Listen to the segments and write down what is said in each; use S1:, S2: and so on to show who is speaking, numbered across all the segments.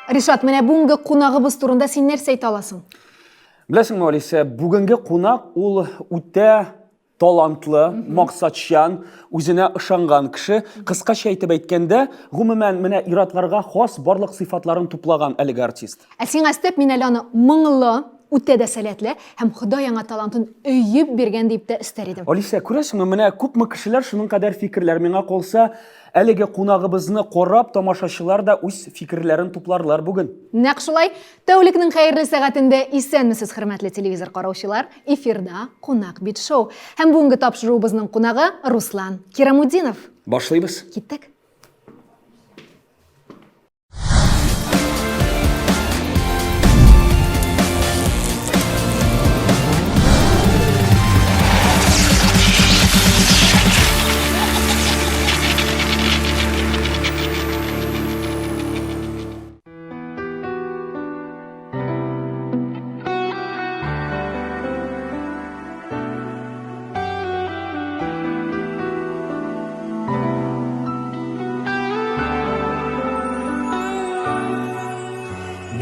S1: Ришат, менә бүгенге кунагыбыз турында син нәрсә әйтә аласың?
S2: Беләсеңме, Алисә, бүгенге кунак ул үтә талантлы, максатчан, үзенә ышанган кеше. Кыскача итеп әйткәндә, гомумән, менә ир-атларга хас барлык сыйфатларын туплаган әлеге артист.
S1: Ә сиңа өстәп, мин әле аны моңлы, үтә дә сәләтле һәм Ходай аңа талантын өеп биргән дип тә өстәр идем.
S2: Алисә, күрәсеңме, менә күпме кешеләр, шуның кадәр фикерләр. Миңа калса, әлеге кунагыбызны карап, тамашачылар да үз фикерләрен тупларлар бүген.
S1: Нәкъ шулай. Тәүлекнең хәерле сәгатендә исәнмесез, хөрмәтле телевизор караучылар. Эфирда Кунак бит шоу. Һәм бүгенге тапшыруыбызның кунагы Руслан Кирамутдинов.
S2: Башлыйбыз.
S1: Киттек.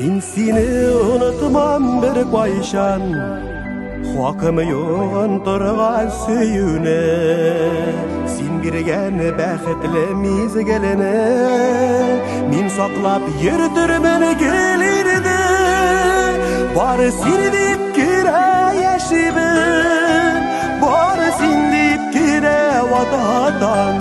S3: Мин сине онытмам бер кайчан, Хакым юк онтырга сөюне. Син биргән бәхетле мизгелене Мин саклап йөртермен гел ирде. Бары син дип кенә яшимен, Бары син дип кенә вататам.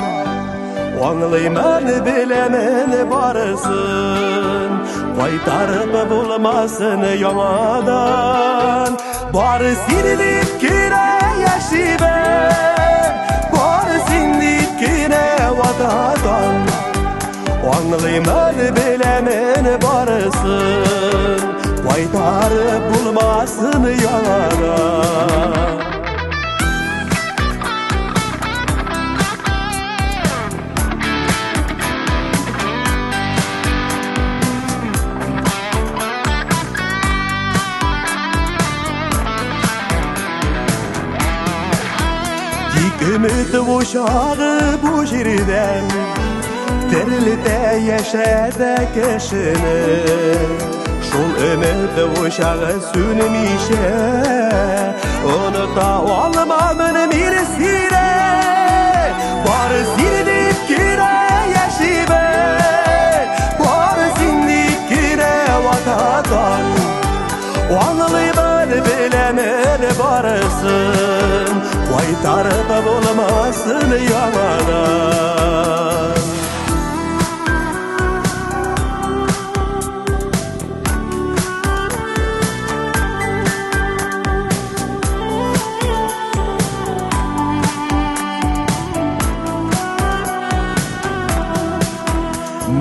S3: Аңлыймын, беләмен барысын, Кайтарып булмасын яңадан. Бары син дип кенә яшимен, Бары син дип кенә вататам. Аңлыймын, беләмен барысын, Кайтарып булмасын яңадан. Тик өмет учагы бу җирдән Терелтә яшәтә кешене. Шул өмет учагы сүнмичә Оныта алмамын мин сине. Бары син дип кенә яшимен, Бары син дип кенә вататам. Аңлыймын, беләмен барысын, Кайтарып булмасын яңадан.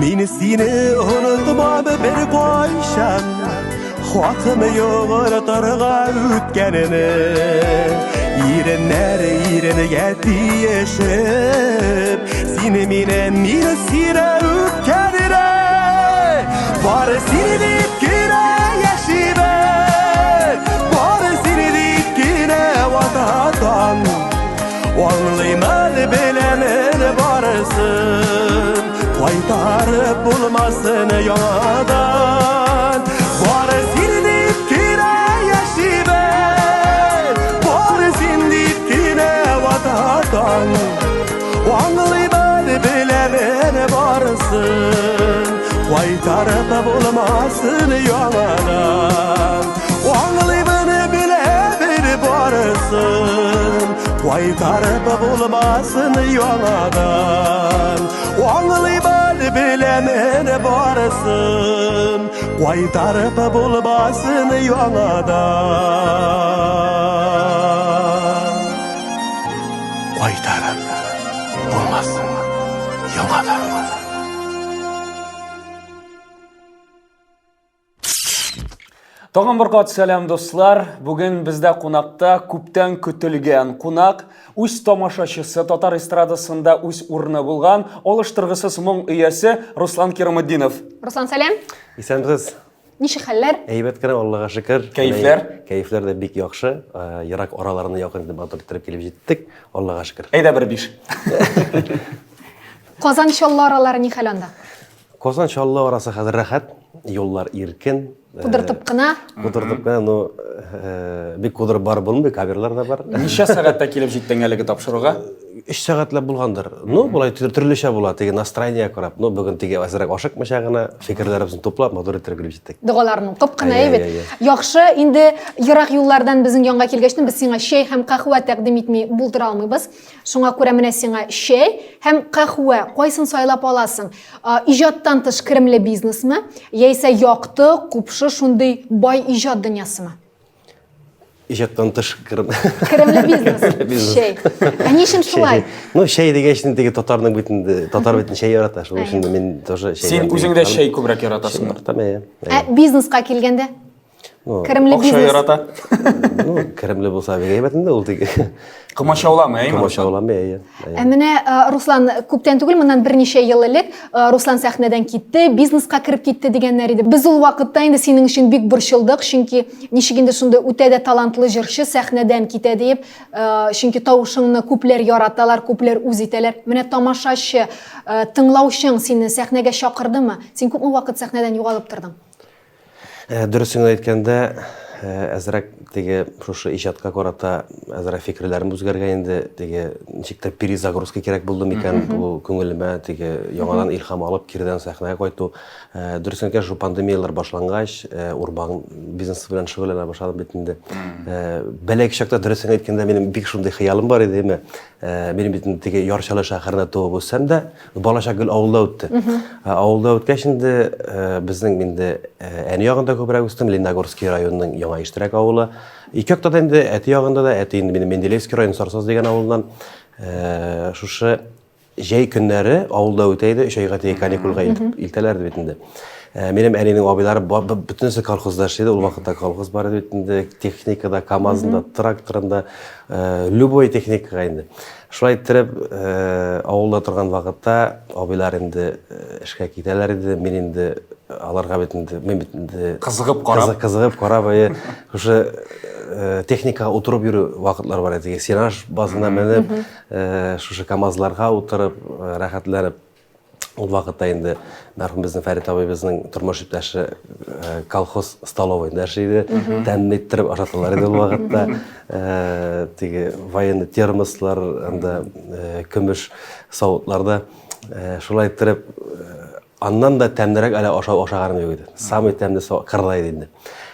S3: Мин сине онытмам бер кайчан, Хакым юк онытырга үткәнне. Иреннәр иренгә тиешеп, Син мине, мин сине үпкәнне. Бары син дип кенә яшимен, Бары син дип кенә вататам. Аңлыймын, беләмен барысын, Кайтарып булмасын яңадан. Бары син дип кенә яшимен, Бары син дип кенә вататам. Аңлыймын, беләмен барысын, Кайтарып булмасын яңадан. Аңлыймын, беләмен барысын, Кайтарып булмасын яңадан. Аңлыймын, беләмен барысын, Кайтарып булмасын яңадан. Кайтарып булмасын яңадан.
S2: Тагын бер кат сәлам, дуслар. Бүген бездә кунакта күптән көтелгән кунак, үз тамашачысы, татар эстрадасында үз урыны булган, алыштыргысыз моң иясе Руслан Кирамутдинов.
S1: Руслан, сәлам.
S4: Исәнмесез.
S1: Ничек хәлләр?
S4: Әйбәт кенә, Аллага шөкер.
S2: Кәефләр?
S4: Кәефләр дә бик яхшы. Ерак араларны якын итеп матур иттереп килеп җиттек. Аллага шөкер.
S2: Әйдә бер биш.
S1: Казан Чаллы аралары ни хәл анда?
S4: Казан Чаллы арасы хәзер рәхәт. Юллар иркен.
S1: Кудыртып кына.
S4: Кудыртып кына, ну, бик кудырып барып булмый, каверлар да бар.
S2: Ничә сәгатьтә килеп җиттең әлеге тапшыруга?
S4: Өч сәгатьләп булгандыр. Ну, болай төрлечә була, теге настроение карап. Ну, бүген теге әзрәк ашыкмыйча гына, фикерләребезне туплап, матур иттереп килеп җиттек.
S1: Догаларын укып кына, әйбәт. Яхшы, инде ерак юллардан безнең янга килгәчтен без сиңа чәй һәм каһвә тәкъдим итми булдыра алмыйбыз. Шуңа күрә менә сиңа чәй һәм каһвә, кайсын сайлап аласың? Иҗаттан тыш керемле бизнесмы, яисә якты, купшы шундый бай иҗат дөньясымы?
S4: Иҗаттан тыш керем.
S1: Керемле бизнес. Чәй. Ә ни өчен шулай?
S4: Ну, чәй дигәч, теге татарның бит инде, татар бит чәй ярата, шул өчен мин тоже
S2: чәй. Син үзең дә чәй күбрәк яратасың.
S4: Яратам, әйе.
S1: Ә бизнеска килгәндә?
S4: Ну,
S1: Керемле
S2: Акча
S1: бизнес.
S2: ярата.
S4: Ну, керемле булса бик әйбәт инде ул теге.
S2: Комачауламый, әйеме?
S4: Комачауламый, әйе.
S1: Ә менә э, Руслан күптән түгел, моннан берничә ел элек э, Руслан сәхнәдән китте, бизнеска кереп китте дигәннәр иде. Без ул вакытта инде синең өчен бик борчылдык, чөнки ничек инде шундый үтә дә талантлы җырчы сәхнәдән китә диеп, э, чөнки тавышыңны күпләр яраталар, күпләр үз итәләр. Менә тамашачы, тыңлаучың сине сәхнәгә чакырдымы? Син күпме вакыт сәхнәдән югалып тордың?
S4: Э, дөресен генә әйткәндә, э, әзрәк теге шушы иҗатка карата әзрәк фикерләрем үзгәргән инде, теге ничектер перезагрузка кирәк булды микән бу күңелемә, теге яңадан илһам алып киредән сәхнәгә кайту. Э, дөресен әйткәндә, шул пандемияләр башлангач, урман бизнесы белән шөгыльләнә башладым бит инде. Бәләкәй чакта дөресен әйткәндә, минем бик шундый хыялым бар иде, әмма минем бит инде теге Яр Чаллы шәһәрендә туып үссәм дә, Балачак гел авылда үтте. Авылда үткәч инде безнең инде әни ягында күбрәк үстем, Лениногорский районының Яңа Иштирәк авылы. Ике якта да инде әти ягында да, әти инде минем Менделеевский районы Сарсаз дигән авылыннан. Шушы җәй көннәре авылда үтә иде, өч айга теге каникулга илтәләр иде бит инде. Минем әнинең абыйлары бөтенесе колхозда эшли иде, ул вакытта колхоз бар иде бит инде, техникада, КАМАЗында, тракторында, любой техникага инде. Шулай иттереп, авылда торган вакытта абыйлар инде эшкә китәләр иде. Мин инде аларга бит инде, мин бит инде
S2: кызыгып карап,
S4: кызыгып карап, әйе, шушы техникага утырып йөрү вакытлар бар иде. Сенаж базына менеп, шушы КАМАЗларга утырып, рәхәтләнеп. Ул вакытта инде мәрхүм безнең Фәрит абыйбызның тормыш иптәше э, колхоз столовыйында эшли иде. Тәмле иттереп ашаталар иде ул вакытта. Э, теге военный термослар, анда э, көмеш савытларда. Шулай иттереп, аннан да тәмлерәк әле ашау ашаганым юк иде. Самый тәмле кырда иде инде.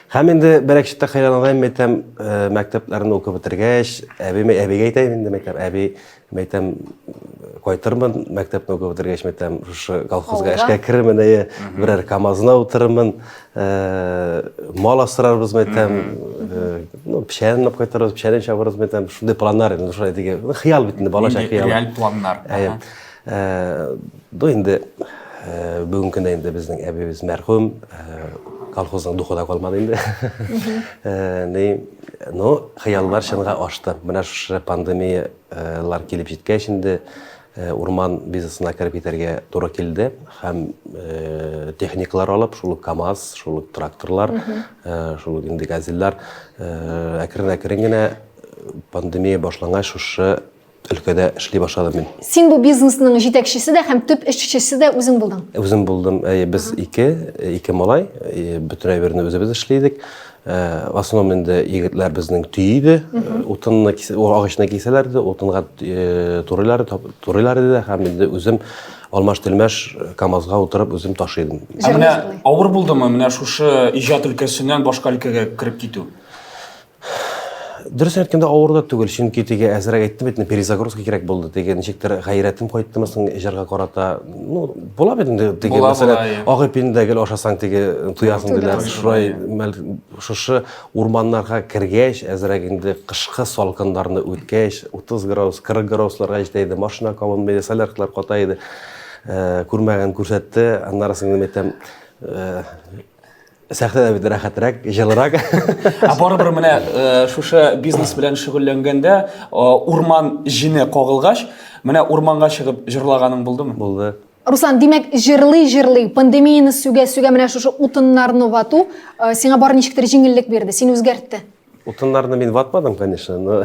S4: Һәм инде бәләкчектә хыялланам, әйтәм, мәктәпләрне укып бетергәч, әбиемә әбигә әйтәм инде, мәктәп, әби, Мәйтәм, кайтырмын, мәктәпне укып бетергәч, мәйтәм, шушы колхозга эшкә керермен, әйе, берәр КАМАЗына утырырмын, э, мал асрарбыз, мәйтәм, э, ну, печән алып кайтырбыз, печәнен чабырбыз, мәйтәм, шундый планнар инде, шулай теге, хыял бит инде, балачак хыялы.
S2: Реаль планнар.
S4: Әйе. Э, ну, инде бүгенге көндә инде безнең әбиебез мәрхүм, колхозның духы да калмады инде. Ни, ну, хыяллар чынга ашты. Менә шушы пандемия лар килеп җиткәч инде урман бизнесына кереп китәргә туры килде һәм техникалар алып, шул ук КАМАЗ, шул ук тракторлар, шул ук инде газельләр әкрен-әкрен генә пандемия башлангач шушы өлкәдә эшли башладым мин.
S1: Син бу бизнесның җитәкчесе дә һәм төп эшчесе дә үзең булдың?
S4: Үзем булдым. Без ике, ике малай, бөтен әйберне үзебез эшли идек. Э, в основном инде егетләр безнең төйи иде, э, утынны агачны кисәләр иде, утынга э, турыйлар, турыйлар иде һәм инде үзем алмаш-тилмәш КАМАЗга утырып үзем ташый идем.
S2: Ә менә авыр булдымы менә шушы иҗат өлкәсеннән башка өлкәгә кереп китү?
S4: Дөресен әйткәндә авыр да түгел, чөнки теге әзрәк әйттем бит, перезагрузка кирәк булды. Теге ничектер гайрәтем кайттымы соң җырга карата. Ну, була бит инде теге мәсәлән, ак ипине дә гел ашасаң теге туясың диләр. Шулай шушы урманнарга кергәч, әзрәк инде кышкы салкыннарны үткәч, 30 градус, 40 градусларга җитә иде, машина кабынмый иде, соляркалар ката иде. Э, күрмәгән күрсәтте. Аннары соң әйтәм, э, Сәхнәдә бит рәхәтрәк, җылырак.
S2: Ә барыбер менә э, шушы бизнес белән шөгыльләнгәндә э, урман җене кагылгач, менә урманга чыгып җырлаганың булдымы?
S4: Булды.
S1: Руслан, димәк, җырлый-җырлый, пандемияне сүгә-сүгә менә шушы утыннарны вату э, сиңа бар ничектер җиңеллек бирде, сине үзгәртте.
S4: Утыннарны мин ватмадым, конечно, но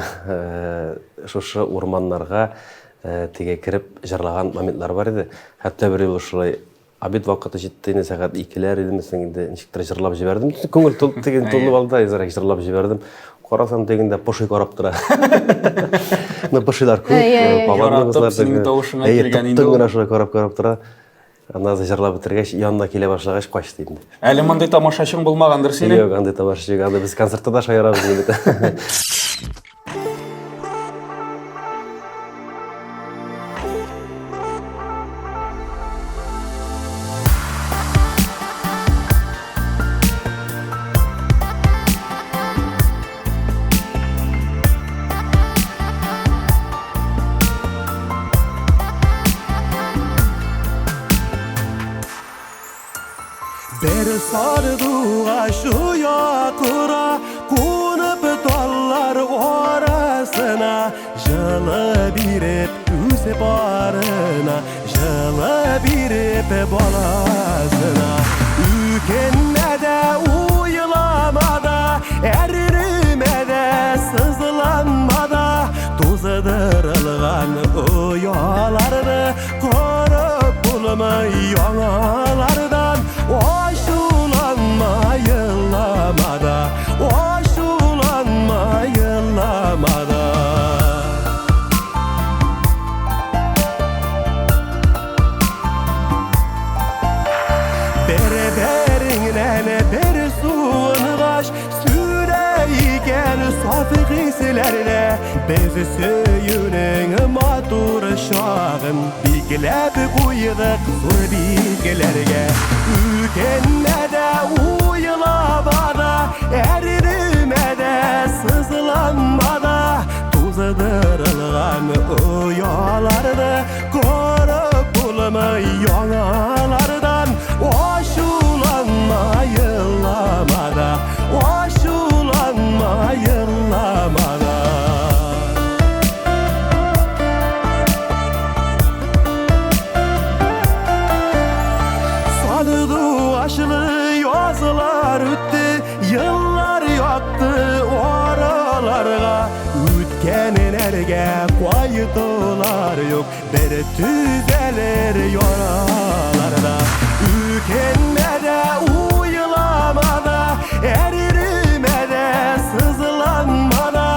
S4: шушы урманнарга теге кереп җырлаган моментлар бар иде. Хәтта бер юлы шулай. Обед вакыты җитте инде, сәгать икеләр идеме соң инде, ничектер җырлап җибәрдем. Күңел тул, теге тулып алды, әзрәк җырлап җибәрдем. Карасам, тегендә поши карап тора. Ну, пошилар күп,
S2: Яратып синең тавышыңа килгән инде ул.
S4: Гына шулай карап-карап тора. Аннан соң җырлап бетергәч, янына килә башлагач, качты инде.
S2: Әле мондый тамашачың булмагандыр синең?
S4: Юк, андый тамашачы юк. Анда без концертта да шаярабыз инде.
S3: Бер сардугач оя кора, Кунып таллар арасына, Җылы биреп үз парына, Җылы биреп баласына. Үкенмә дә, уйлама да, Әрнемә дә, сызланма да, Туздырылган ояларны Корып булмый яңалардан, Ачуланма, елама да, Ачуланма, елама да. Бер-береңнән бер суынгач, Сүнә икән саф хисләрдә, Без сөюнең матур чагын Бикләп куйдык зур бикләргә. Үкенмә дә, уйлама да, Әрнемә дә, сызланма да, Туздырылган ояларны Корып булмый яңалардан. Ачуланма, елама да, Ачуланма, елама да. Сандугачлы язлар үтте, Еллар ятты араларга. Үткәннәргә кайтулар юк, Бер төзәлер яралар да. Үкенмә дә, уйлама да, Әрнемә дә, сызланма да,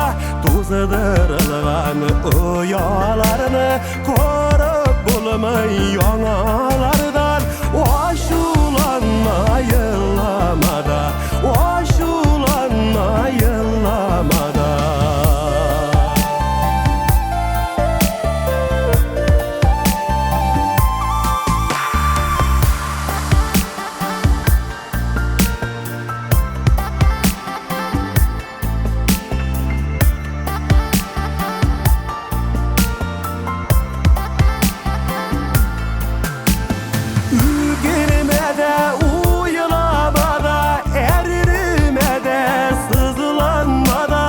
S3: Туздырылган ояларны Корып булмый яңалардан. Ачуланма, елама да, Ачуланма, елама да. Үкенмә дә, уйлама да, Әрнемә дә, сызланма да,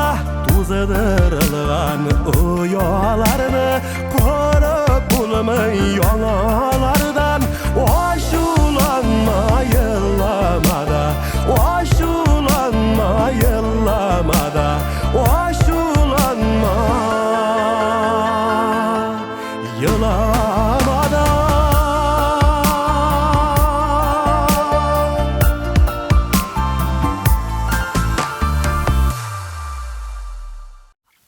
S3: Туздырылган ояларны Корып булмый яңалардан. Ачуланма, елама да, Ачуланма, елама да, Ачуланма, елама да.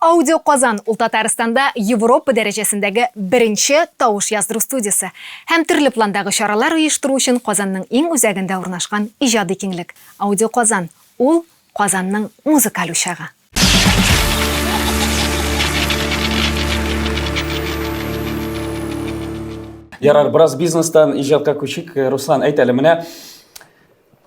S1: Аудио Казан ул Татарстанда Европа дәрәҗәсендәге беренче тавыш яздыру студиясе һәм төрле пландагы чаралар оештыру өчен Казанның иң үзәгендә урнашкан иҗади киңлек. Аудио Казан ул Казанның музыкаль учагы.
S2: Ярар, бераз бизнестан иҗатка күчик. Руслан, әйт әле, менә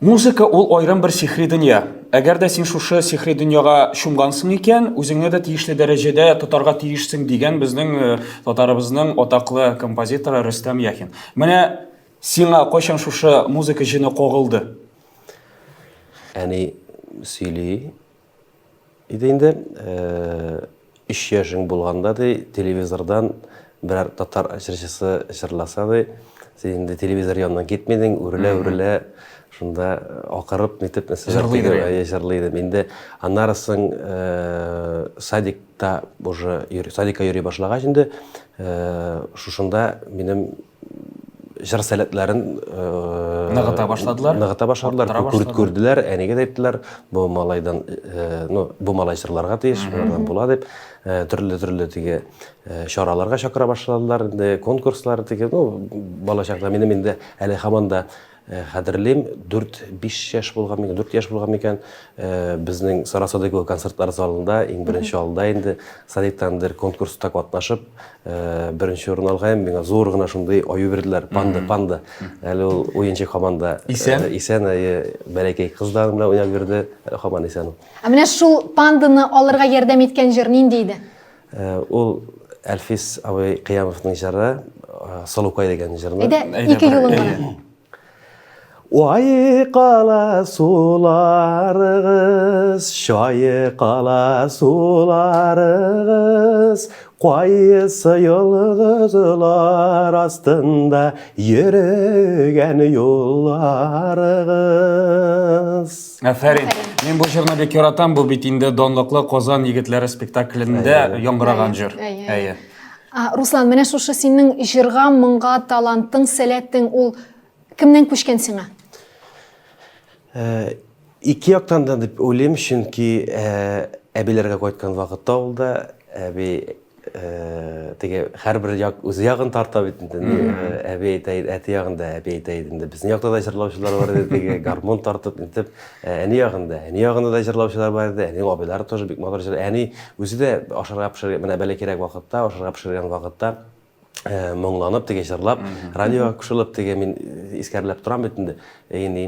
S2: Музыка ул аерым бер сихри дөнья. Әгәр дә син шушы сихри дөньяга чумгансың икән, үзеңне дә тиешле дәрәҗәдә тотарга тиешсең дигән безнең э, татарыбызның атаклы композиторы Рөстәм Яхин. Менә сиңа кайчан шушы музыка җене кагылды?
S4: Әни сөйли иде инде. Э, өч яшең булганда ди, телевизордан берәр татар җырчысы җырласа ди, син инде телевизор яныннан китмидең, үрелә-үрелә шунда акырып нитеп
S2: җырлый идең.
S4: Җырлый идем. Инде аннары соң э, садикта уже садикка йөри башлагач инде э, шушында минем җыр сәләтләрен
S5: ныгыта башладылар.
S4: Ныгыта башладылар, күрд күрделәр, әнигә дә әйттеләр, бу малайдан, ну, бу малай җырларга тиеш, болардан була дип, төрле-төрле теге чараларга чакыра башладылар, инде конкурслар теге, ну, бала чакта минем инде әле һаман да хәтерлим, 4-5 яшь булган микән, 4 яшь булган микән, безнең Сара Садыйкова концертлар залында иң беренче алда инде Садыйктан бер конкурста катнашып, беренче урын алган, миңа зур гына шундый аю бирделәр, панда, панда. Әле ул уенчык һаман да
S5: исән.
S4: Исән, әйе, бәләкәй кыз да менә уйнап йөрде, әле һаман исән ул.
S1: Ә менә шул панданы алырга ярдәм иткән җыр нинди иде?
S4: Ул Әлфис абый Кыямовның җыры, Сылукай дигән җырны.
S1: Әйдә, ике юлын гына.
S4: Ай кала суларыгыз, чай кала суларыгыз, кайсы йолдызлар астында йөрегән юлларыгыз.
S5: Афәрин. Мин бу җырны бик яратам. Бу бит инде данлыклы Казан егетләре спектаклендә яңгыраган җыр. Әйе.
S1: Руслан, менә шушы синең җырга, моңга талантың, сәләтең ул кемнән күчкән сиңа?
S4: Э, ике яктан да дип уйлыйм, чөнки э, әбиләргә кайткан вакытта ул да әби Э, теге һәрбер як үзе ягын тарта бит инде э, әби әйтә әти ягында әби әйтә иде инде безнең якта да җырлаучылар бар иде теге гармун тартып нитеп э, әни ягында әни ягында да җырлаучылар бар иде әнинең абыйлары тоже бик матур җырлый әни үзе дә ашарга пешергән менә бәләкәйрәк вакытта ашарга пешергән вакытта моңланып теге җырлап радиога кушылып теге мин искәрләп торам бит инде әни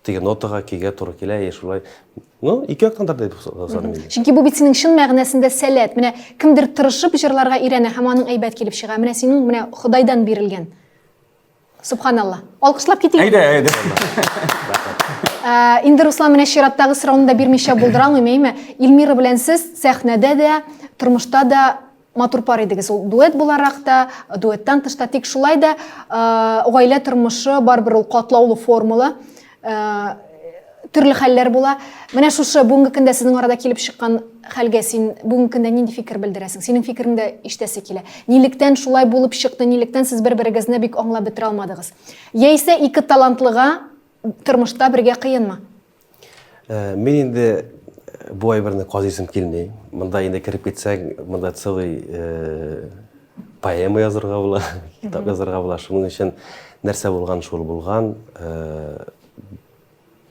S4: теге нотага көйгә туры килә и шулай Ну, ике яктан да дип саныйм инде.
S1: Чөнки бу бит синең чын мәгънәсендә сәләт. Менә кемдер тырышып җырларга өйрәнә һәм аның әйбәт килеп чыга. Менә синең менә Ходайдан бирелгән. Субханалла. Алкышлап китик.
S5: Әйдә, әйдә.
S1: Ә, инде Руслан менә чираттагы сорауны да бирмичә булдыра алмыйм, әйме? Эльмира белән сез сәхнәдә дә, тормышта да матур пар идегез. Ул дуэт буларак та, дуэттан тыш та, тик шулай да гаилә тормышы барыбер ул катлаулы формула. Төрле хәлләр була. Менә шушы бүгенге көндә сезнең арада килеп чыккан хәлгә син бүгенге көндә нинди фикер белдерәсең? Синең фикереңне дә ишетәсе килә. Нилектән шулай булып чыкты, нилектән сез бер-берегезне бик аңлап бетерә алмадыгыз? Яисә ике талантлыга тормышта бергә кыенмы?
S4: Э, мин инде э, бу әйберне казыйсым килми. Монда инде кереп китсәң, монда целый э, поэма язырга була, китап язырга була. Шуның өчен нәрсә булган, шул булган.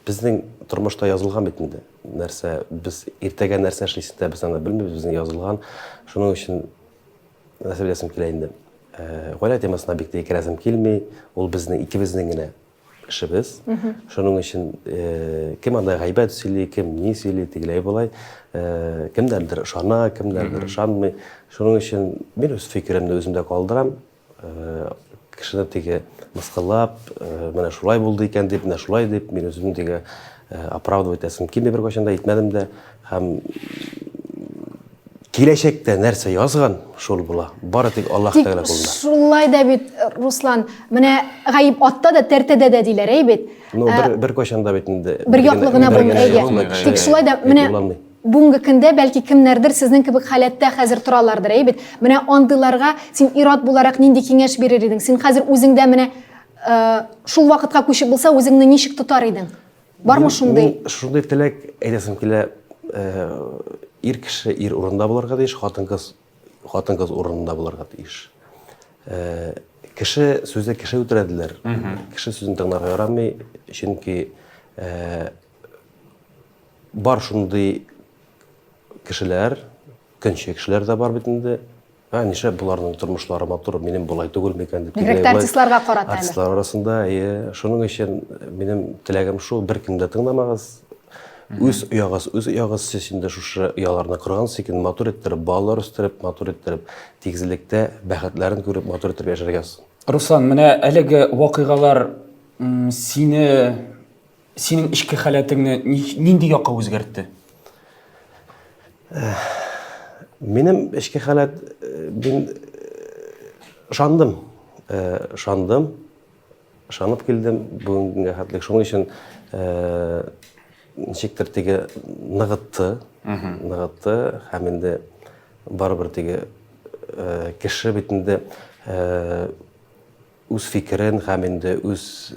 S4: Безнең тормышта язылган бит инде. Нәрсә без иртәгә нәрсә эшлисен дә без аны белмибез, безнең язылган. Шуның өчен нәрсә беләсем килә инде. Гаилә темасына бик тә керәсем килми. Ул безнең икебезнең генә эшебез. Шуның өчен э, кем анда гайбәт сөйли, кем ни сөйли, тегеләй болай, э, кемнәрдер ышана, кемнәрдер ышанмый. Шуның өчен мин үз фикеремне үземдә калдырам. Э, кешене теге мыскыллап, менә шулай булды икән дип, менә шулай дип, мин үземне теге оправдывать итәсем килми беркайчан да, итмәдем дә. Һәм Киләчәктә нәрсә язган, шул була. Бары тик Аллаһ
S1: Тик
S4: Тәгалә кулында.
S1: шулай да бит, Руслан, менә гаеп атта да, тәртәдә дә диләр, әй бит.
S4: Ну, бер, бер кайчан да бит инде.
S1: Бер яклы гына булмый, әйе. Тик шулай да менә бүгенге көндә бәлки кемнәрдер сезнең кебек халәттә хәзер торалардыр, әй бит. Менә андыйларга син ир-ат буларак нинди киңәш бирер идең? Син хәзер үзеңдә менә шул вакытка күчеп булса, үзеңне ничек тотар идең? Бармы шундый?
S4: Мин шундый теләк әйтәсем килә, э, ир кеше ир урынында булырга тиеш, хатын-кыз хатын-кыз урынында булырга тиеш. Э, кеше сүзе кеше үтерә диләр. Кеше сүзен тыңларга ярамый, чөнки э, бар шундый кешеләр, көнче кешеләр дә бар бит инде. Ә, нишләп боларның тормышлары матур, минем болай түгел микән дип.
S1: Бигрәк тә артистларга карата әле.
S4: Артистлар арасында, әйе. Шуның өчен минем теләгем шул, беркемне дә тыңламагыз. Үз оягыз, үз оягыз, сез инде шушы ояларны коргансыз икән, матур иттереп, балалар үстереп, матур иттереп, тигезлектә бәхетләрен күреп, матур иттереп яшәргә язсын.
S2: Руслан, менә әлеге вакыйгалар сине Синең эчке халәтеңне нинди якка үзгәртте?
S4: Минем эчке халәт, э, мин э, ышандым, э, ышандым, ышанып килдем бүгенге хәтлек. Шуның өчен ничектер теге ныгытты, ныгытты һәм инде барыбер теге кеше бит инде. үз фикерен һәм инде үз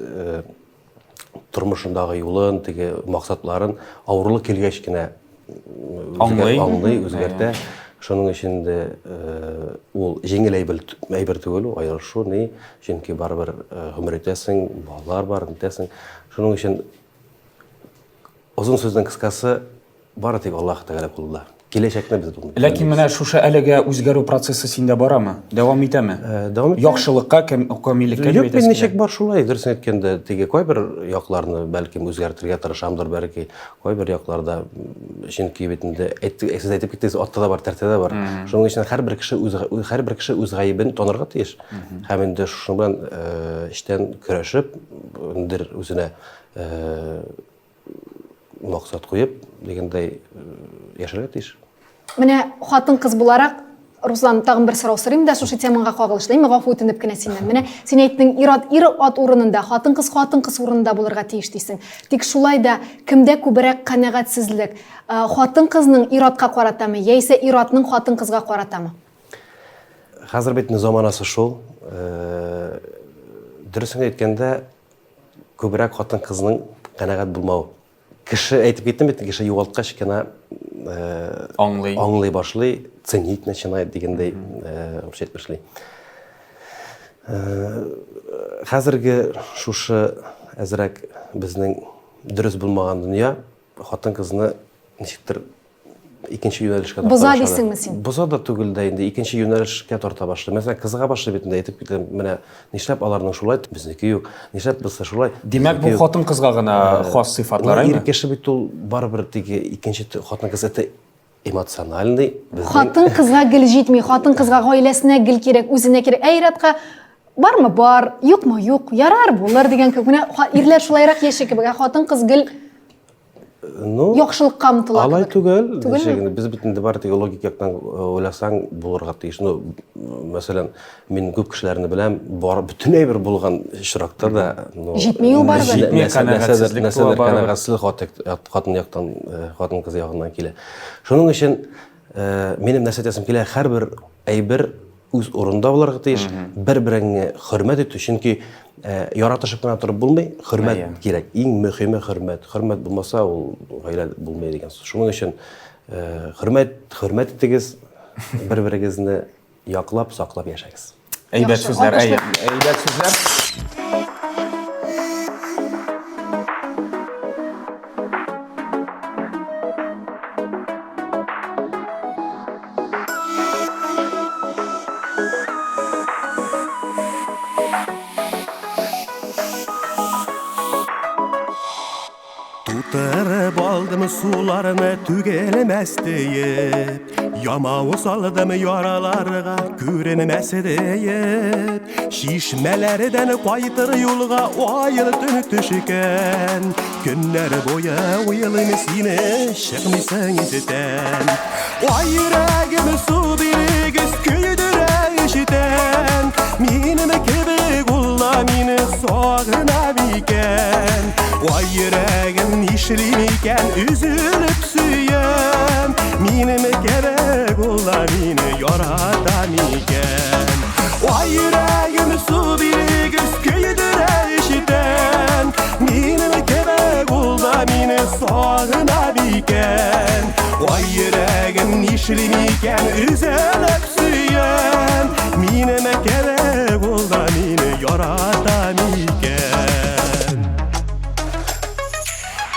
S4: тормышындагы юлын, теге максатларын авырлык килгәч кенә
S5: аңлый,
S4: аңлый, үзгәртә. Шуның өчен инде ул җиңел әйбер, әйбер түгел, ул аерышу ни, чөнки барыбер гомер итәсең, балалар бар, нитәсең. Шуның өчен озын сүзнең кыскасы, Бары тик Аллаһ Тәгалә кулында. Киләчәкне без белмибез.
S5: Ләкин менә шушы әлегә үзгәрү процессы синдә барамы? Дәвам итәме?
S4: Э, дәвам итә.
S5: Яхшылыкка, камиллеккә
S4: дип әйтәсең. Юк, ничек бар шулай, дөресен әйткәндә, теге кайбер якларны бәлкем үзгәртергә тырышамдыр, бәлки кайбер якларда, чөнки бит инде сез әйтеп киттегез, атта да бар, тәртә дә бар. Шуның өчен һәрбер кеше үз һәрбер кеше үз гаебен танырга тиеш. Һәм инде шуның белән э, эчтән көрәшеп, ниндидер үзенә э, максат куеп дигәндәй яшәргә тиеш.
S1: Менә хатын-кыз буларак, Руслан, тагын бер сорау сорыйм да шушы темага кагылышлы. Инде гафу үтенеп кенә синнән. Менә син әйттең, ир-ат ир-ат урынында, хатын-кыз хатын-кыз урынында булырга тиеш дисең. Тик шулай да кемдә күбрәк канәгатьсезлек? Хатын-кызның ир-атка каратамы, яисә ир-атның хатын-кызга каратамы?
S4: Хәзер бит заманасы шул. Дөресен әйткәндә, күбрәк хатын-кызның канәгать булмавы. Кеше әйтеп киттем бит, кеше югалткач кына э,
S5: аңлый.
S4: Аңлый башлый, ценить начинает дигәндәй, э, русча әйтмешли. Э, хәзерге шушы әзрәк безнең дөрес булмаган дөнья хатын-кызны ничектер икенче юнәлешкә тарта
S1: Боза дисеңме син?
S4: Боза да түгел дә инде, икенче юнәлешкә тарта башлый. Мәсәлән, кызыга башлый бит инде, әйтеп китәм, менә нишләп аларның шулай, безнеке юк, нишләп бездә шулай.
S5: Димәк, бу хатын-кызга гына э, хас сыйфатлар,
S4: әйме? Ир кеше бит ул барыбер теге икенче хатын-кыз это эмоциональный.
S1: Хатын-кызга гел җитми, хатын-кызга гаиләсенә гел кирәк, үзенә кирәк. Ә ир-атка бармы бар, юкмы юк, ярар булыр дигән кебек. Менә ирләр шулайрак яши кебек, ә хатын-кыз гел
S4: Ну,
S1: яхшылыкка омтыла.
S4: Алай түгел. Түгелме? Без бит инде бары тик логик яктан э, уйласаң булырга тиеш. Ну, мәсәлән, мин күп кешеләрне беләм, бар бөтен әйбер булган очракта да,
S1: ну, җитми ул барыбер.
S5: Җитми канәгатьсезлек
S4: туа барыбер. Канәгатьсезлек хатын яктан, э, хатын кыз ягыннан килә. Шуның өчен э, минем нәрсә әйтәсем килә, һәрбер әйбер үз урынында булырга тиеш, бер-береңне хөрмәт итү, чөнки э, яратышып кына торып булмый, хөрмәт кирәк. Иң мөһиме хөрмәт. Хөрмәт булмаса, ул гаилә булмый дигән сүз. Шуның өчен э, хөрмәт, хөрмәт итегез, бер-берегезне яклап, саклап яшәгез.
S5: Әйбәт сүзләр, әйе. Әйбәт сүзләр.
S3: Тутырып алдым суларны түгелмәс диеп, Ямау салдым яраларга күренмәс диеп, Чишмәләрдән кайтыр юлга аел төн төшкән, Көннәр буе уйлыйм сине, чыкмыйсың истән. Ай йөрәгем су бирегез, көйдерә ишетән. Минем кебек ул да мине сагына микән? Ай йөрәгем нишлим икән, өзелеп сөям. Минем кебек ул да мине ярата микән? Ай йөрәгем су бирегез, көйдерә ишетән. Минем кебек ул да мине сагына микән? Ай йөрәгем нишлим икән, өзелеп сөям. Минем кебек ул да мине ярата микән?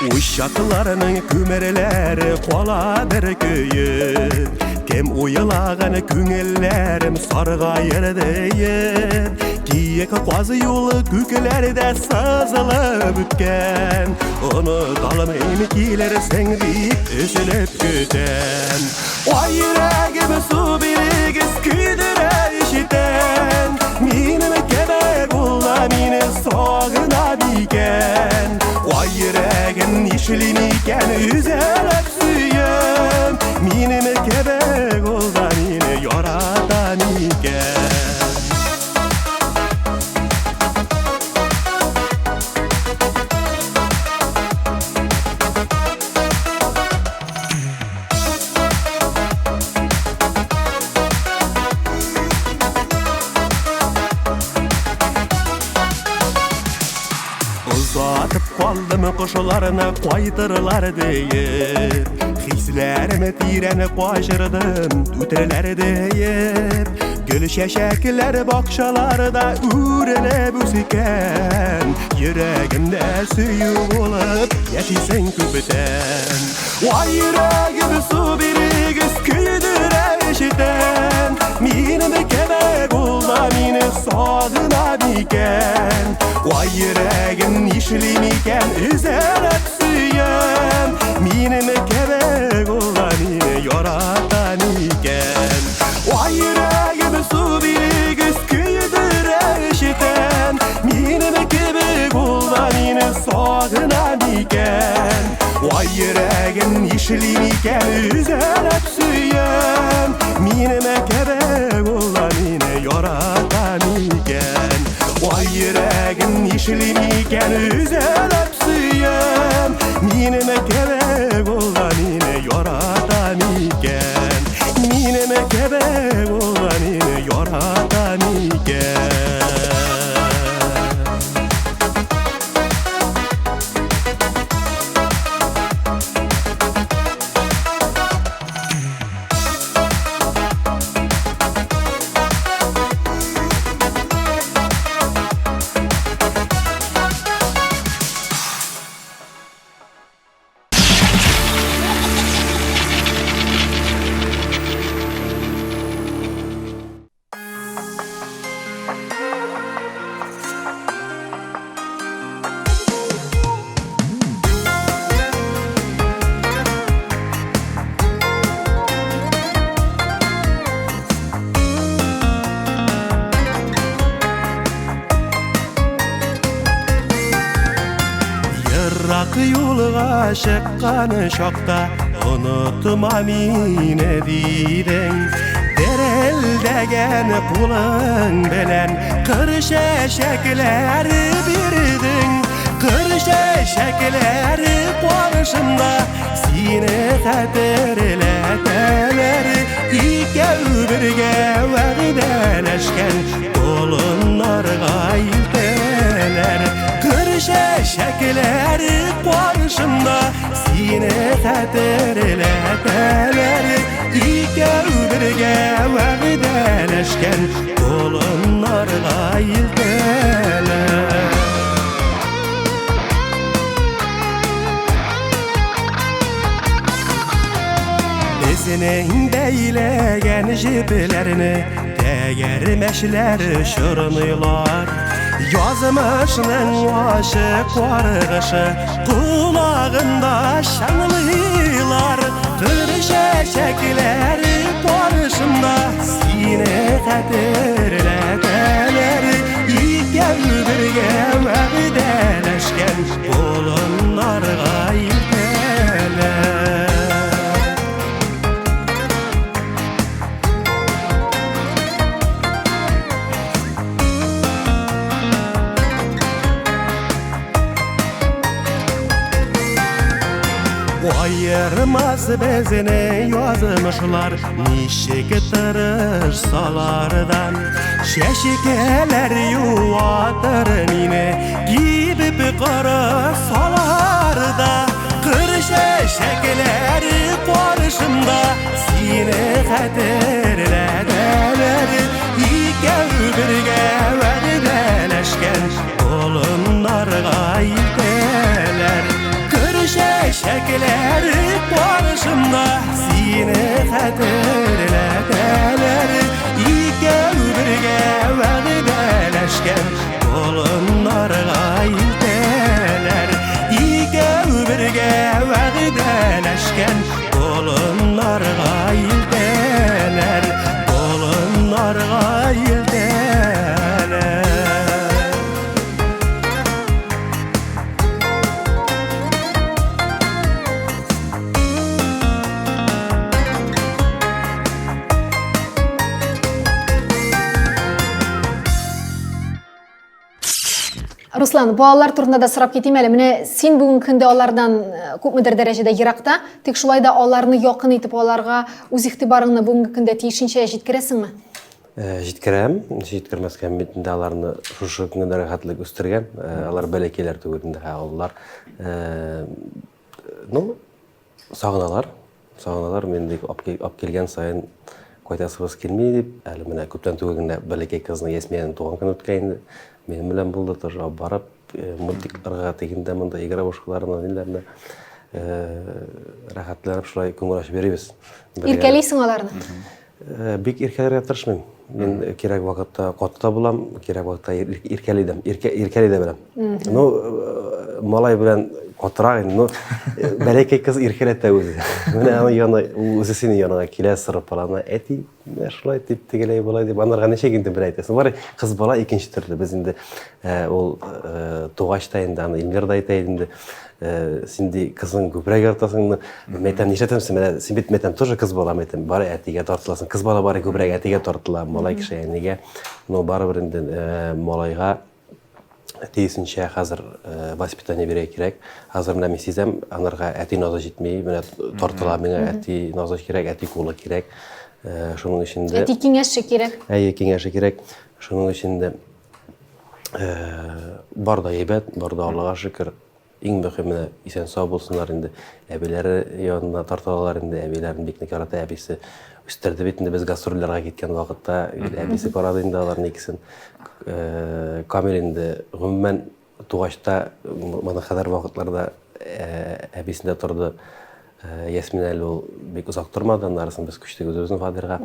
S3: Учакларның күмерләре каладыр көеп, Кем уйлаган күңелләрем саргаер диеп, Киек каз юлы күкләрдә сызылып үткән, Оныталмыйм килерсең дип өзелеп көтәм. Ай йөрәгем су бирегез көйдерә ишетәм, Минем кебек ул да мине сагына микән? Ай йөрәгем нишлим икән, өзелеп сөям, Минем кебек ул да мине ярата микән? Язмышларны кайтырлар диеп, Хисләремне тирән качырдым, үтерләр диеп. Гөл чәчәкләр бакчаларда үрелеп үскән, Йөрәгемдә сөю булып яшисең күптән. Вай йөрәгем су бирегез көйдерә эчтән, Минем кебек ул да мине сагына микән? Вай йөрәгем нишли микән өзелеп сөям, Минем кебек ул да мине ярата микән? Вай йөрәгем су бирегез көйдерә эчтән, Минем кебек ул да мине сагына микән? Вай йөрәгем нишли микән өзелеп сөям, Минем кебек ул да мине ярата микән? Вай йөрәгем нишли микән өзелеп сөям, Минем кебек ул да мине ярата микән? Минем кебек ул да мине ярата микән? Ерак юлга чыккан чакта онытма мине дидең. Дерелдәгән кулың белән кыр чәчәкләре бирдең. Кыр чәчәкләре каршымда сине хәтерләтәләр. Икәү бергә вәгъдәләшкән болыннарга илтәләр. Кыр чәчәкләре каршымда сине хәтерләтәләр. Икәү бергә вәгъдәләшкән болыннарга илтәләр. Безнең бәйләгән җепләрне тәгәрмәчләр чорныйлар. Язмышның ачы каргышы колагында чыңлыйлар. Кыр чәчәкләре каршымда сине хәтерләтәләр. Икәү бергә вәгъдәләшкән болыннарга илтәләр. Аермас безне язмышлар, ничек тырышсалар да. Чәчкәләр юатыр мине, кибеп карасалар да. Кыр чәчәкләре каршымда сине хәтерләтәләр. Икәү бергә вәгъдәләшкән болыннарга илтәләр. Кыр чәчәкләре каршымда сине хәтерләтәләр. Икәү бергә вәгъдәләшкән болыннарга илтәләр. Икәү бергә вәгъдәләшкән болыннарга илтәләр. Болыннарга илтәләр.
S1: Руслан, балалар турында да сорап китим әле. Менә син бүгенге көндә алардан күпмедер дәрәҗәдә еракта, тик шулай да аларны якын итеп, аларга үз игътибарыңны бүгенге көндә тиешенчә җиткерәсеңме?
S4: Җиткерәм, җиткермәскә мин инде аларны шушы көнгә рәхәтлек үстергән. Алар бәләкәйләр түгел инде, ә олылар. Ну, сагыналар, сагыналар. Мин бик ап килгән саен кайтасыбыз килми дип, әле менә күптән түгел генә бәләкәй кызның Ясмиянең туган көне үткән инде. Минем белән булды тоже, алып барып, мультикларга, тегендә монда игровушкаларына, ниләренә рәхәтләнеп шулай күңел ачып йөрибез.
S1: Иркәлисең аларны?
S4: Бик иркәләргә тырышмыйм. Мин кирәк вакытта каты да булам, кирәк вакытта иркәли дә, иркәли дә беләм. Ну, малай белән катырак инде, ну, бәләкәй кыз иркәләтә үзе. Менә аның янына, үзе синең яныңа килә, сырып ала, әти, менә шулай дип, тегеләй болай дип, анарга ничек инде бер әйтәсең. Бары кыз бала икенче төрле. Без инде ул тугач та инде аны Эльмира да әйтә иде инде, син ди кызың күбрәк яратасыңмы? Мин әйтәм, нишләтәм син, менә син бит, мәйтәм, тоже кыз бала, мәйтәм, бары әтигә тартыласың. Кыз бала бары күбрәк әтигә тартыла, малай кеше әнигә. Но барыбер инде малайга тиешенчә хәзер воспитание бирергә кирәк. Хәзер менә мин сизәм, анарга әти назы җитми, менә тартыла миңа әти назы кирәк, әти кулы кирәк. Шуның өчен дә
S1: Әти киңәше кирәк.
S4: Әйе, киңәше кирәк. Шуның өчен дә бар да әйбәт, бар да Аллага шөкер. Иң мөһиме, исән-сау булсыннар инде. Әбиләре янына тартылалар инде. Әбиләрен бик нык ярата. Әбисе үстерде бит инде без гастрольләргә киткән вакытта. Гел әбисе карады инде аларның икесен. Камил инде гомумән тугач та моның кадәр вакытларда әбисендә торды. Ясмин әле ул бик озак тормады. Аннарысын без күчтек үзебезнең фатирга.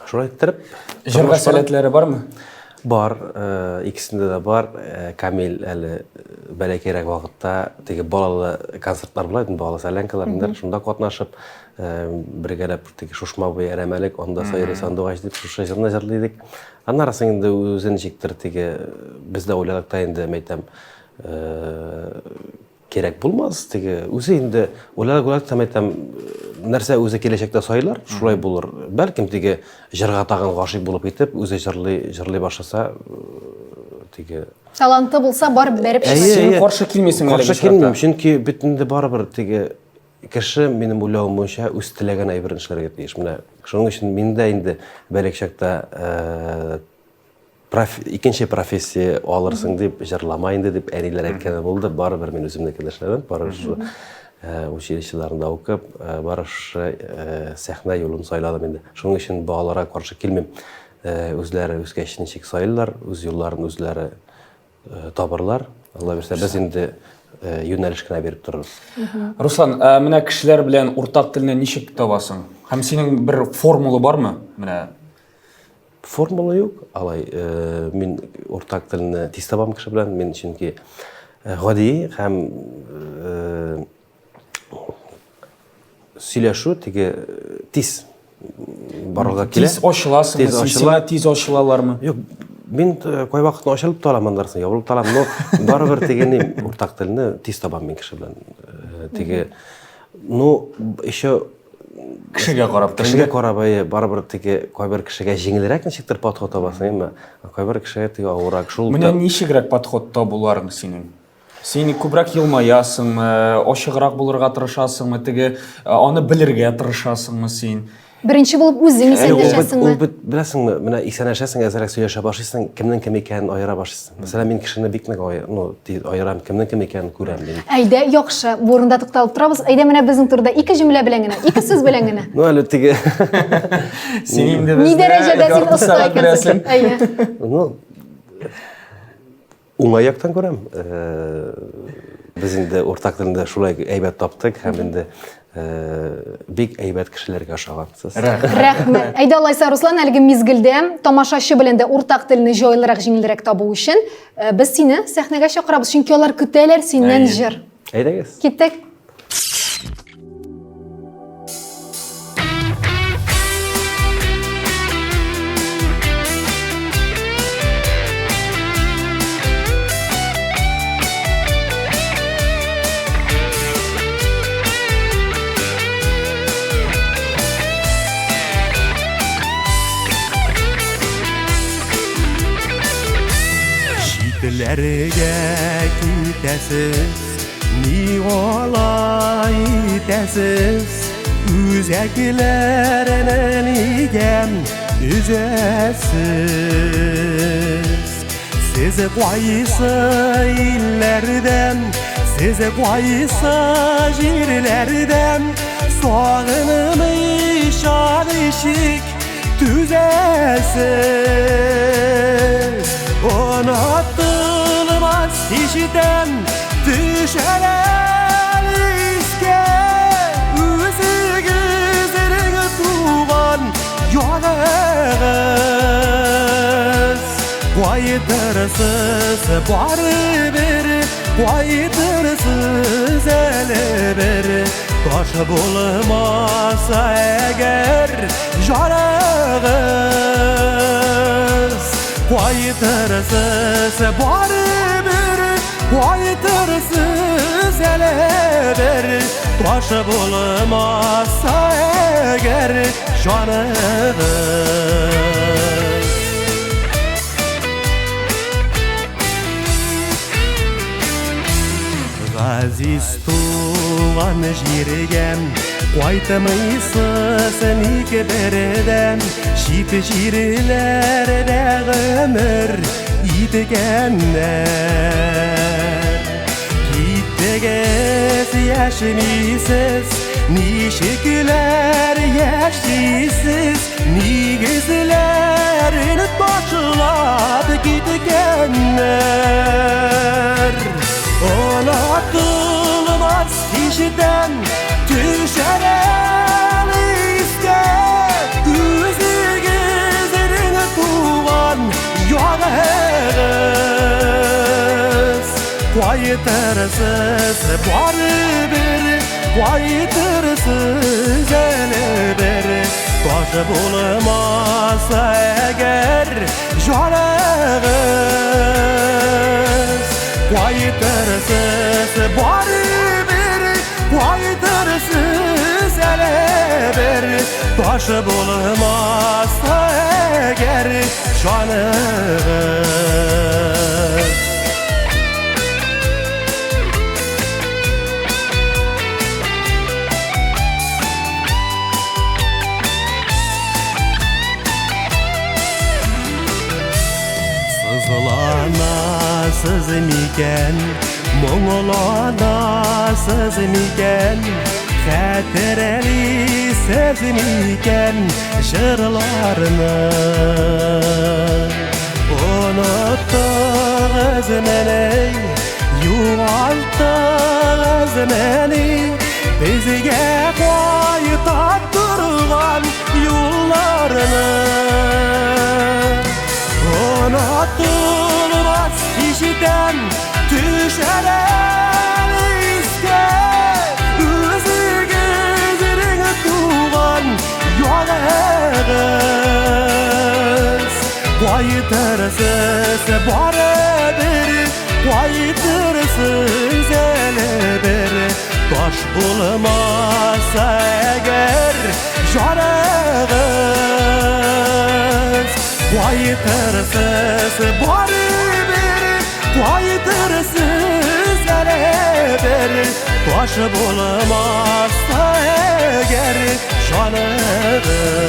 S4: Шулай иттереп.
S5: Җырга сәләтләре бармы?
S4: Бар, икесендә дә бар. Камил әле бәләкәйрәк вакытта теге балалы концертлар була иде, балалы солянкалар, ниләр, шунда катнашып, бергәләп теге Шушма буе әрәмәлек, анда сайрый сандугач дип шушы җырны җырлый идек. Аннары соң инде үзе ничектер теге без дә уйладык та инде, мәйтәм, Кирәк булмас, теге үзе инде уйлап уйлап та әйтәм, нәрсә үзе киләчәктә сайлар, шулай булыр. Бәлкем теге җырга тагын гашыйк булып китеп, үзе җырлый, җырлый башласа, теге
S1: таланты булса, барып бәреп чыгар.
S5: Син каршы килмисең
S4: әлеге Каршы килмим, чөнки бит инде барыбер теге кеше, минем уйлавым буенча, үз теләгән әйберен эшләргә тиеш. Менә шуның өчен мин дә инде бәләкәй чакта Проф, икенче профессия алырсың дип, җырлама инде дип әниләр әйткәне булды. Барыбер мин үземнекен эшләдем. Барыбер шул училищеларында укып, бары шушы сәхнә юлын сайладым инде. Шуның өчен балаларга каршы килмим. Үзләре үскәч ничек сайлыйлар, үз юлларын үзләре табырлар. Алла бирсә, без инде юнәлеш кенә биреп торырбыз.
S5: Руслан, ә менә кешеләр белән уртак телне ничек табасың? Һәм синең бер формула бармы? Менә
S4: Формула юк, алай мин уртак телне тиз табам кеше белән, мин чөнки гади һәм сөйләшү теге тиз барырга килә.
S5: Тиз ачыласыңмы? Тиз ачыла. Сиңа тиз ачылалармы?
S4: Юк, мин кайвакытны ачылып та алам, аннан соң ябылып та алам, но барыбер теге ни уртак телне тиз табам мин кеше белән. Теге, ну, еще
S5: Кешегә карап.
S4: Кешегә карап, әйе, барыбер теге кайбер кешегә җиңелрәк ничектер подход табасың, әмма кайбер кешегә теге авыррак.
S5: Шул Менә ничегрәк подход табуларың синең? Син күбрәк елмаясыңмы, ачыграк булырга тырышасыңмы, теге аны белергә тырышасыңмы син?
S1: Беренче булып үзең исәнләшәсеңме?
S4: Ул бит, беләсеңме, менә исәнләшәсең, әзрәк сөйләшә башлыйсың, кемнең кем икәнен аера башлыйсың. Мәсәлән, мин кешене бик нык ну, аерам, кемнең кем икәнен күрәм мин.
S1: Әйдә, яхшы, бу урында тукталып торабыз. Әйдә, менә безнең турыда ике җөмлә белән генә, ике сүз белән генә.
S4: Ну, әле теге.
S5: Син инде
S1: безне. Ни дәрәҗәдә син оста икәнсең. Әйе.
S4: Ну, уңай яктан күрәм. Без инде уртак телне шулай әйбәт таптык һәм инде бик әйбәт кешеләргә ошагансыз.
S1: Рәхмәт. Әйдә алайса, Руслан, әлеге мизгелдә тамашачы белән дә уртак телне җайлырак, җиңелрәк табу өчен без сине сәхнәгә чакырабыз, чөнки алар көтәләр синнән җыр.
S4: Әйдәгез.
S1: Киттек.
S3: Читләргә китәсез, ни алай итәсез? Үзәкләрне нигә өзәсез? Сез кайсы илләрдән, сез кайсы җирләрдән, сагынмыйча ничек түзәсез? Онытылмас һичтән төшәләр искә үзегезнең туган ягыгыз. Кайтырсыз барыбер, кайтырсыз әле бер, таш булмаса әгәр җаныгыз. Кайтырсыз барыбер, кайтырсыз әле бер, таш булмаса әгәр җаныгыз. Газиз туган җиргә кайтмыйсыз ник бердән, чит җирләрдә гомер иткәннәр. Киттегез, яшәмисез, ничекләр яшисез, нигезләрен ташлап киткәннәр. Онытылмас һичтән төшәләр искә үзегезнең туган ягыгыз. Кайтырсыз барыбер, кайтырсыз әле бер, таш булмаса әгәр җаныгыз. Кайтырсыз барыбер, кайтырсыз әле бер, таш булмаса әгәр җаныгыз. Сызланасыз микән, моңланасыз микән, хәтерлисез микән җырларны? Оныттыгыз мине, югалттыгыз мине, безгә кайта торган юлларны. Онытылмас һичтән төшәләр искә үзегезнең туган ягыгыз. Кайтырсыз барыбер, кайтырсыз әле бер, таш булмаса әгәр җаныгыз. Кайтырсыз барыбер, кайтырсыз әле бер, таш булмаса әгәр җаныгыз.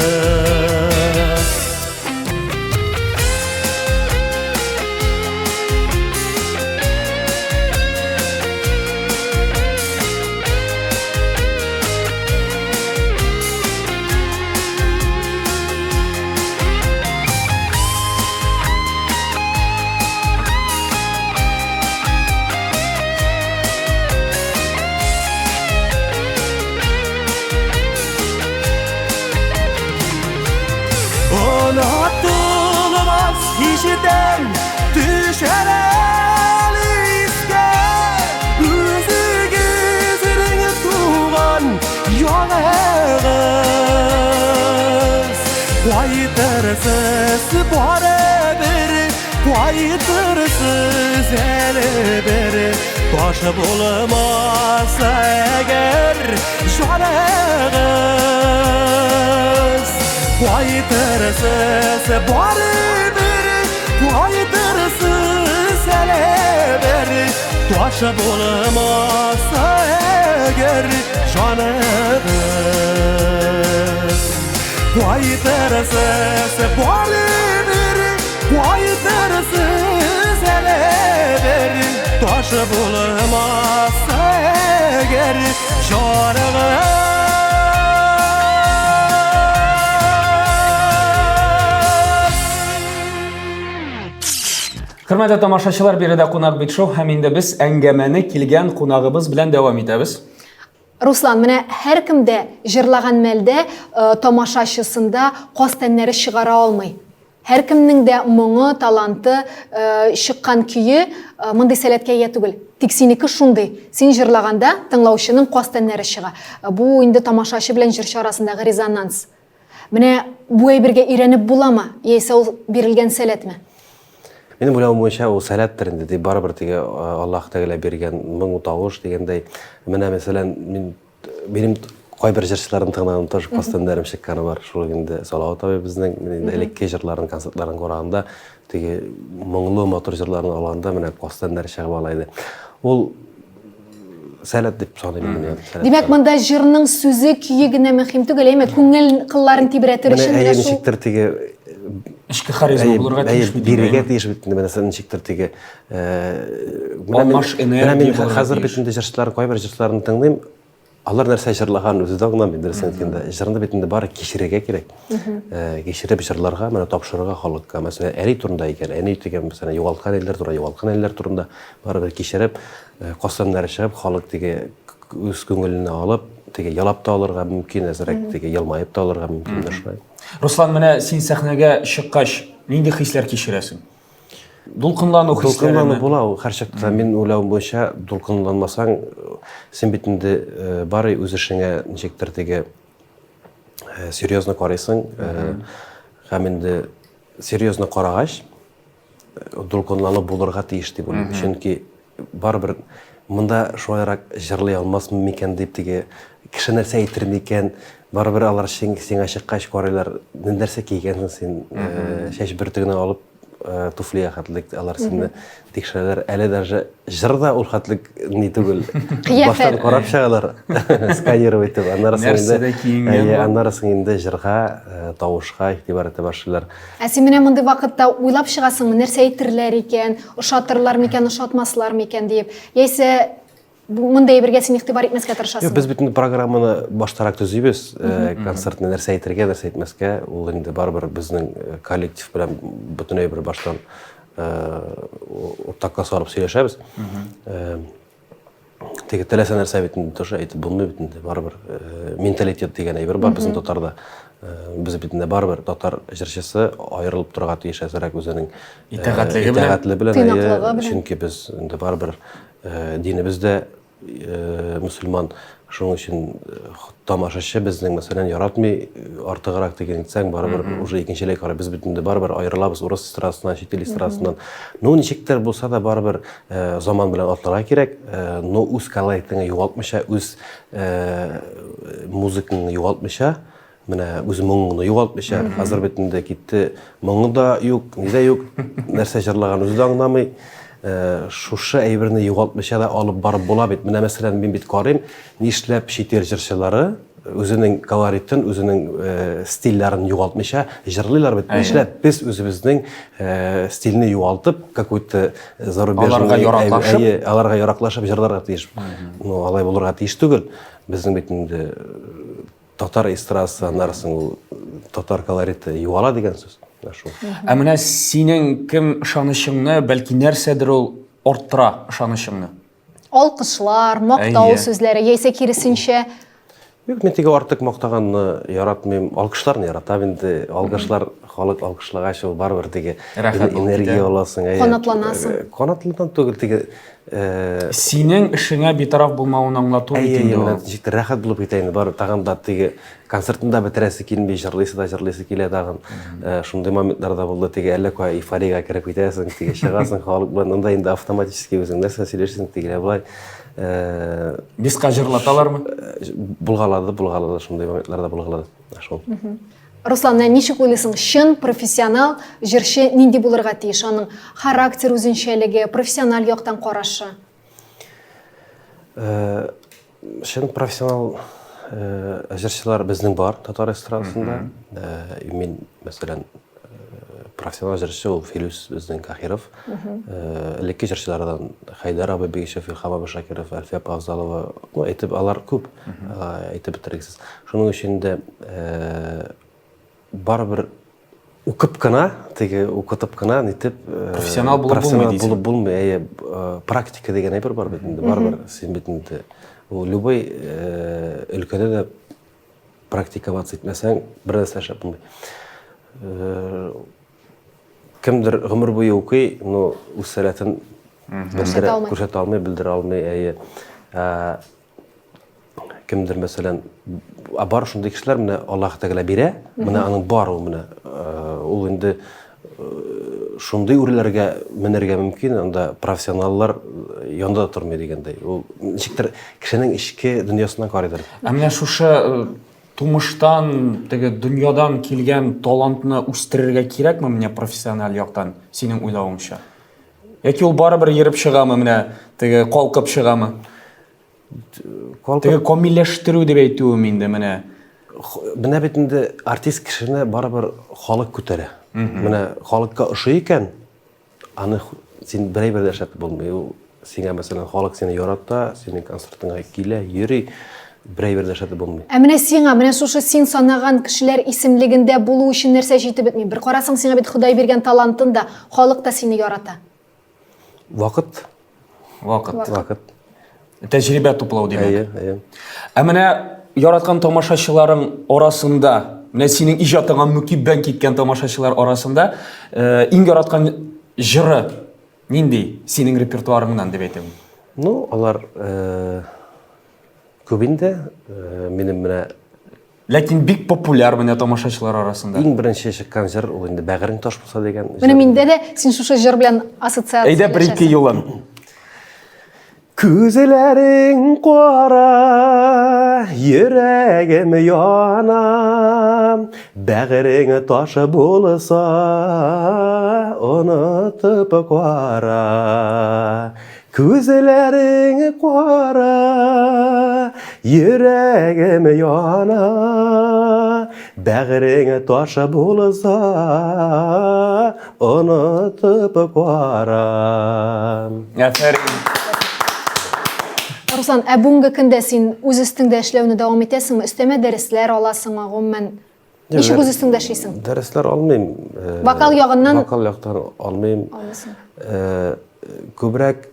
S3: Онытылмас һичтән төшәләр искә үзегезнең туган ягыгыз. Кайтырсыз барыбер, кайтырсыз әле бер, таш булмаса әгәр җаныгыз. Кайтырсыз барыбер, кайтырсыз әле бер, таш булмаса әгәр җаныгыз. Кайтырсыз барыбер, кайтырсыз әле бер, таш булмаса әгәр җаныгыз.
S5: Хөрмәтле тамашачылар, биредә кунак бит шоу һәм инде без әңгәмәне килгән кунагыбыз белән дәвам итәбез.
S1: Руслан, менә һәркем дә җырлаган мәлдә э, тамашачысында каз тәннәре чыгара алмый. Һәркемнең дә моңы, таланты, э, чыккан көе э, мондый сәләткә ия түгел. Тик синеке шундый. Син җырлаганда тыңлаучының каз тәннәре чыга. Бу инде тамашачы белән җырчы арасындагы резонанс. Менә бу әйбергә өйрәнеп буламы, яисә ул бирелгән сәләтме?
S4: Минем уйлавым буенча ул сәләттер инде, дип барыбер теге Аллаһ Тәгалә биргән моң тавыш дигәндәй. Менә мәсәлән, мин минем кайбер җырчыларны тыңлаган тоже костюмнарым чыкканы бар. Шул инде Салават абый безнең инде элекке җырларын, концертларын караганда, теге моңлы матур җырларын алганда менә костюмнар чыгып ала иде. Ул сәләт дип саныйм мин моны.
S1: Димәк, монда җырның сүзе, көе генә мөһим түгел, әйме, күңел кылларын тибрәтер өчен
S4: менә шул. Ничектер теге
S5: эчке харизма булырга тиеш
S4: бит. Бирергә тиеш бит инде, менә ничектер теге
S5: Алмаш энергия.
S4: Менә мин хәзер бит инде җырчылар, кайбер җырчыларны тыңлыйм, Алар нәрсә җырлаган үзе дә аңламый, дөресен әйткәндә. Җырны бит инде бары кичерергә кирәк. Э, кичереп җырларга, менә тапшырырга халыкка. Мәсәлән, әни турында икән, әни дигән, мәсәлән, югалткан әниләр турында, югалткан әниләр турында барыбер кичереп, э, касымнары чыгып, халык теге үз күңеленә алып, теге ялап та алырга мөмкин, әзрәк теге елмаеп та алырга мөмкин дә шулай.
S5: Руслан, менә син сәхнәгә чыккач, нинди хисләр кичерәсең? Дулкынлану хисләреме?
S4: Дулкынлану була ул һәрчакта. Мин уйлавым буенча, дулкынланмасаң, син бит инде э, бары үз эшеңә ничектер теге э, серьезно карыйсың. Э, һәм инде серьезно карагач, дулкынлану булырга тиеш дип уйлыйм. Чөнки барыбер монда шулайрак җырлый алмасмын микән дип теге кеше нәрсә әйтер микән, барыбер алар сиңа чыккач карыйлар, нәрсә кигәнсең син, чәч бөртегенә алып туфлига хәтлек алар сине тикшерәләр. Әле даже җыр да ул хәтлек ни түгел. Баштан карап чыгалар, сканировать итеп. Аннары соң инде, аннары соң инде җырга, тавышка игътибар итә башлыйлар.
S1: Ә син менә мондый вакытта уйлап чыгасыңмы, нәрсә әйтерләр икән, ошатырлар микән, ошатмаслар микән диеп? Яисә мондый әйбергә син игътибар итмәскә тырышасың?
S4: Юк, без бит инде программаны баштарак төзибез, э, концертны нәрсә әйтергә, нәрсә әйтмәскә, ул инде барыбер безнең э, коллектив белән бөтен әйбер баштан э, уртакка салып сөйләшәбез. Теге теләсә нәрсә бит инде тоже әйтеп булмый бит инде, барыбер менталитет дигән әйбер бар безнең татарда. Без бит инде барыбер татар җырчысы аерылып торырга тиеш әзрәк үзенең
S5: итагатьлеге белән.
S4: Итагатьле белән, чөнки без инде барыбер Э, динебез дә э, мөселман, шуның өчен э, тамашачы безнең, мәсәлән, яратмый артыграк дигән әйтсәң, барыбер уже икенчеләй карый. Без бит инде барыбер аерылабыз урыс эстрадасыннан, чит ил эстрадасыннан. Ну, ничектер булса да барыбер заман белән атларга кирәк, но үз колоритыңны югалтмыйча, үз музыкаңны югалтмыйча, Менә үз моңыңны югалтмыйча, хәзер бит инде китте, моңы да юк, ни дә юк, нәрсә җырлаган үзе дә аңламый. Э, шушы әйберне югалтмыйча да алып барып була бит. Менә мәсәлән, мин бит карыйм, нишләп чит ил җырчылары үзенең колоритын, үзенең э, стильләрен югалтмыйча җырлыйлар бит. Нишләп без үзебезнең э, стильне югалтып, какой-то зарубежный
S5: аларга яраклашып,
S4: аларга яраклашып җырларга тиеш. Ну, алай булырга тиеш түгел. Безнең бит инде Татар эстрадасы, аннары соң ул татар колориты югала дигән сүз. Менә шул.
S5: Ә менә синең кем ышанычыңны, бәлки нәрсәдер ул арттыра ышанычыңны?
S1: Алкышлар, мактау
S5: Әйе.
S1: сүзләре, яисә киресенчә.
S4: Юк, мин теге артык мактаганны яратмыйм. Алкышларны яратам инде. Алкышлар, халык алкышлагач, ул барыбер теге
S5: Рәхәт булып
S4: энергия
S5: китә.
S4: аласың. Әйе.
S1: Канатланасың.
S4: Э, Канатланам түгел, теге Э,
S5: Синең эшеңә битараф булмавын аңлату бит
S4: Әйе,
S5: инде
S4: менә
S5: ул.
S4: ничектер рәхәт булып китә инде барыбер тагын да теге концертны да бетерәсе килми, җырлыйсы да җырлыйсы килә тагын. Э, шундый моментлар да булды, теге әллә кая эйфорияга кереп китәсең, теге чыгасың халык белән, анда инде автоматически үзең нәрсә сөйләшәсең, тегеләй болай. Э,
S5: Биска җырлаталармы?
S4: Булгалады, булгалады, шундый моментлар да булгалады. Шул.
S1: Руслан, менә ничек уйлыйсың, чын профессионал җырчы нинди булырга тиеш? Аның характер үзенчәлеге, профессиональ яктан карашы?
S4: Э, Чын профессионал э, җырчылар безнең бар татар эстрадасында. Э, мин, мәсәлән, э, профессионал җырчы ул Филүс безнең Кахиров. Элекке җырчылардан Хәйдәр абый Бигишев, Илһам абый Шакиров, Әлфия апа Авзалова, ну, әйтеп, алар күп, әйтеп бетергесез. Шуның өчен дә барыбер укып кына, теге укытып кына нитеп
S5: э, профессионал булып булмый
S4: дисең. Булып булмый, әйе, э, практика дигән әйбер бар бит инде, барыбер син бит инде ул любой э, өлкәдә дә практиковаться итмәсәң, бер нәрсә эшләп булмый. Кемдер гомер буе укый, но үз сәләтен күрсәтә алмый, белдерә алмый, әйе. Кемдер, мәсәлән, ә бар шундый кешеләр, менә Аллаһ Тәгалә бирә, менә аның бар ул менә. Э, ул инде э, шундый үрләргә менәргә мөмкин, анда профессионаллар э, янда да тормый дигәндәй. Ул ничектер кешенең эчке дөньясына карыйдыр.
S5: Ә менә шушы тумыштан, теге дөньядан килгән талантны үстерергә кирәкме менә профессиональ яктан, синең уйлавыңча? Яки ул барыбер ерып чыгамы менә, теге калкып чыгамы?
S4: Калкып...
S5: Теге камилләштерү дип әйтүем инде менә.
S4: Менә бит инде артист кешене барыбер халык күтәрә. Менә халыкка ошый икән, аны син бер әйбер дә эшләтеп булмый. Ул сиңа, мәсәлән, халык сине ярата, синең концертыңа килә, йөри, бер әйбер дә эшләтеп булмый.
S1: Ә менә сиңа, менә шушы син санаган кешеләр исемлегендә булу өчен нәрсә җитеп бетми? Бер карасаң, сиңа бит Ходай биргән талантын да, халык та сине ярата.
S4: Вакыт.
S5: Вакыт.
S4: Вакыт.
S5: Тәҗрибә туплау димәк.
S4: Әйе, әйе.
S5: Ә менә яраткан тамашачыларың арасында, менә синең иҗатыңа мөкиббән киткән тамашачылар арасында э, иң яраткан җыры нинди синең репертуарыңнан дип әйтәм?
S4: Ну, алар э, күп инде. Э, минем менә
S5: Ләкин бик популяр менә тамашачылар арасында.
S4: Иң беренче чыккан җыр ул инде Бәгырең таш булса дигән.
S1: Менә миндә дә син шушы җыр белән ассоциация.
S5: Әйдә бер-ике юлын.
S4: Күзләрең кара, йөрәгем яна, бәгырең таш булса, онытып кара. Күзләрең кара, йөрәгем яна, бәгырең таш булса, онытып кара.
S5: Афәрин.
S1: Руслан, ә бүгенге көндә син үз өстеңдә эшләүне дәвам итәсеңме? Өстәмә дәресләр аласыңмы, гомумән? Ничек үз өстеңдә эшлисең?
S4: Дәресләр алмыйм.
S1: Э, вокал ягыннан?
S4: Вокал яктан алмыйм.
S1: Алмыйсың.
S4: Э, күбрәк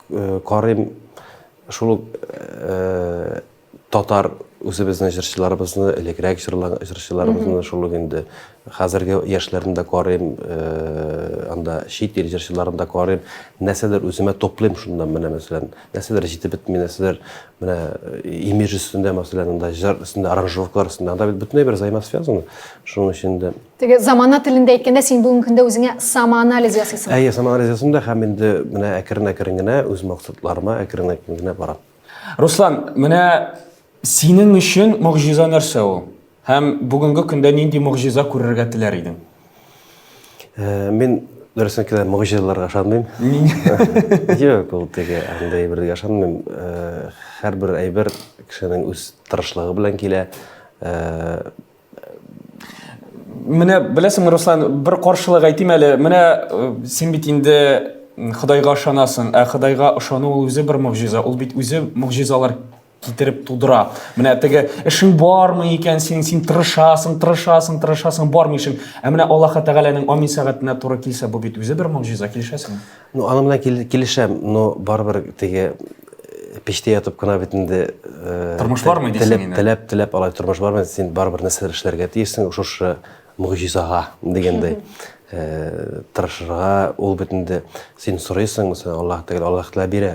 S4: э, карыйм шул ук татар үзебезнең җырчыларыбызны, элегрәк җырлаган җырчыларыбызны шул ук инде хәзерге яшьләрне дә карыйм, анда чит ил җырчыларын да карыйм. Нәрсәдер үземә туплыйм шуннан менә мәсәлән. Нәрсәдер җитеп бетми, нәрсәдер менә э, имидж өстендә, мәсәлән, анда җыр өстендә, аранжировкалар өстендә, анда бит бөтенләй бер взаимосвязано. Шуның өчен дә
S1: Теге замана телендә әйткәндә, син бүгенге көндә үзеңә самоанализ ясыйсың.
S4: Әйе, самоанализ ясыйм да һәм инде менә әкрен-әкрен генә үз максатларыма әкрен-әкрен генә барам.
S5: Руслан, менә синең өчен могҗиза нәрсә ул? Һәм бүгенге көндә нинди могҗиза күрергә теләр идең?
S4: Э, мин дөресен әйткәндә могҗизаларга ышанмыйм. Юк, ул теге андый әйбергә ышанмыйм. Э, һәрбер әйбер кешенең үз тырышлыгы белән килә. Э,
S5: Менә беләсеңме, Руслан, бер каршылык әйтим әле. Менә син бит инде Ходайга ышанасың, ә Ходайга ышану ул үзе бер могҗиза. Ул бит үзе могҗизалар китереп тудыра. Менә теге эшең бармы икән синең, син тырышасың, тырышасың, тырышасың, бармый эшең. Ә менә Аллаһ Тәгаләнең амин сәгатенә туры килсә, бу бит үзе бер могҗиза, килешәсеңме?
S4: Ну, аның белән килешәм, но барыбер теге э, печтә ятып кына бит инде
S5: э, тормыш бармы дисең
S4: инде. Теләп, теләп алай тормыш бармы, син барыбер нәрсәдер эшләргә тиешсең, шушы могҗизага дигәндәй. Э, тырышырга ул бит инде син сорыйсың, мәсәлән, Аллаһ Тәгалә, Аллаһ Тәгалә бирә,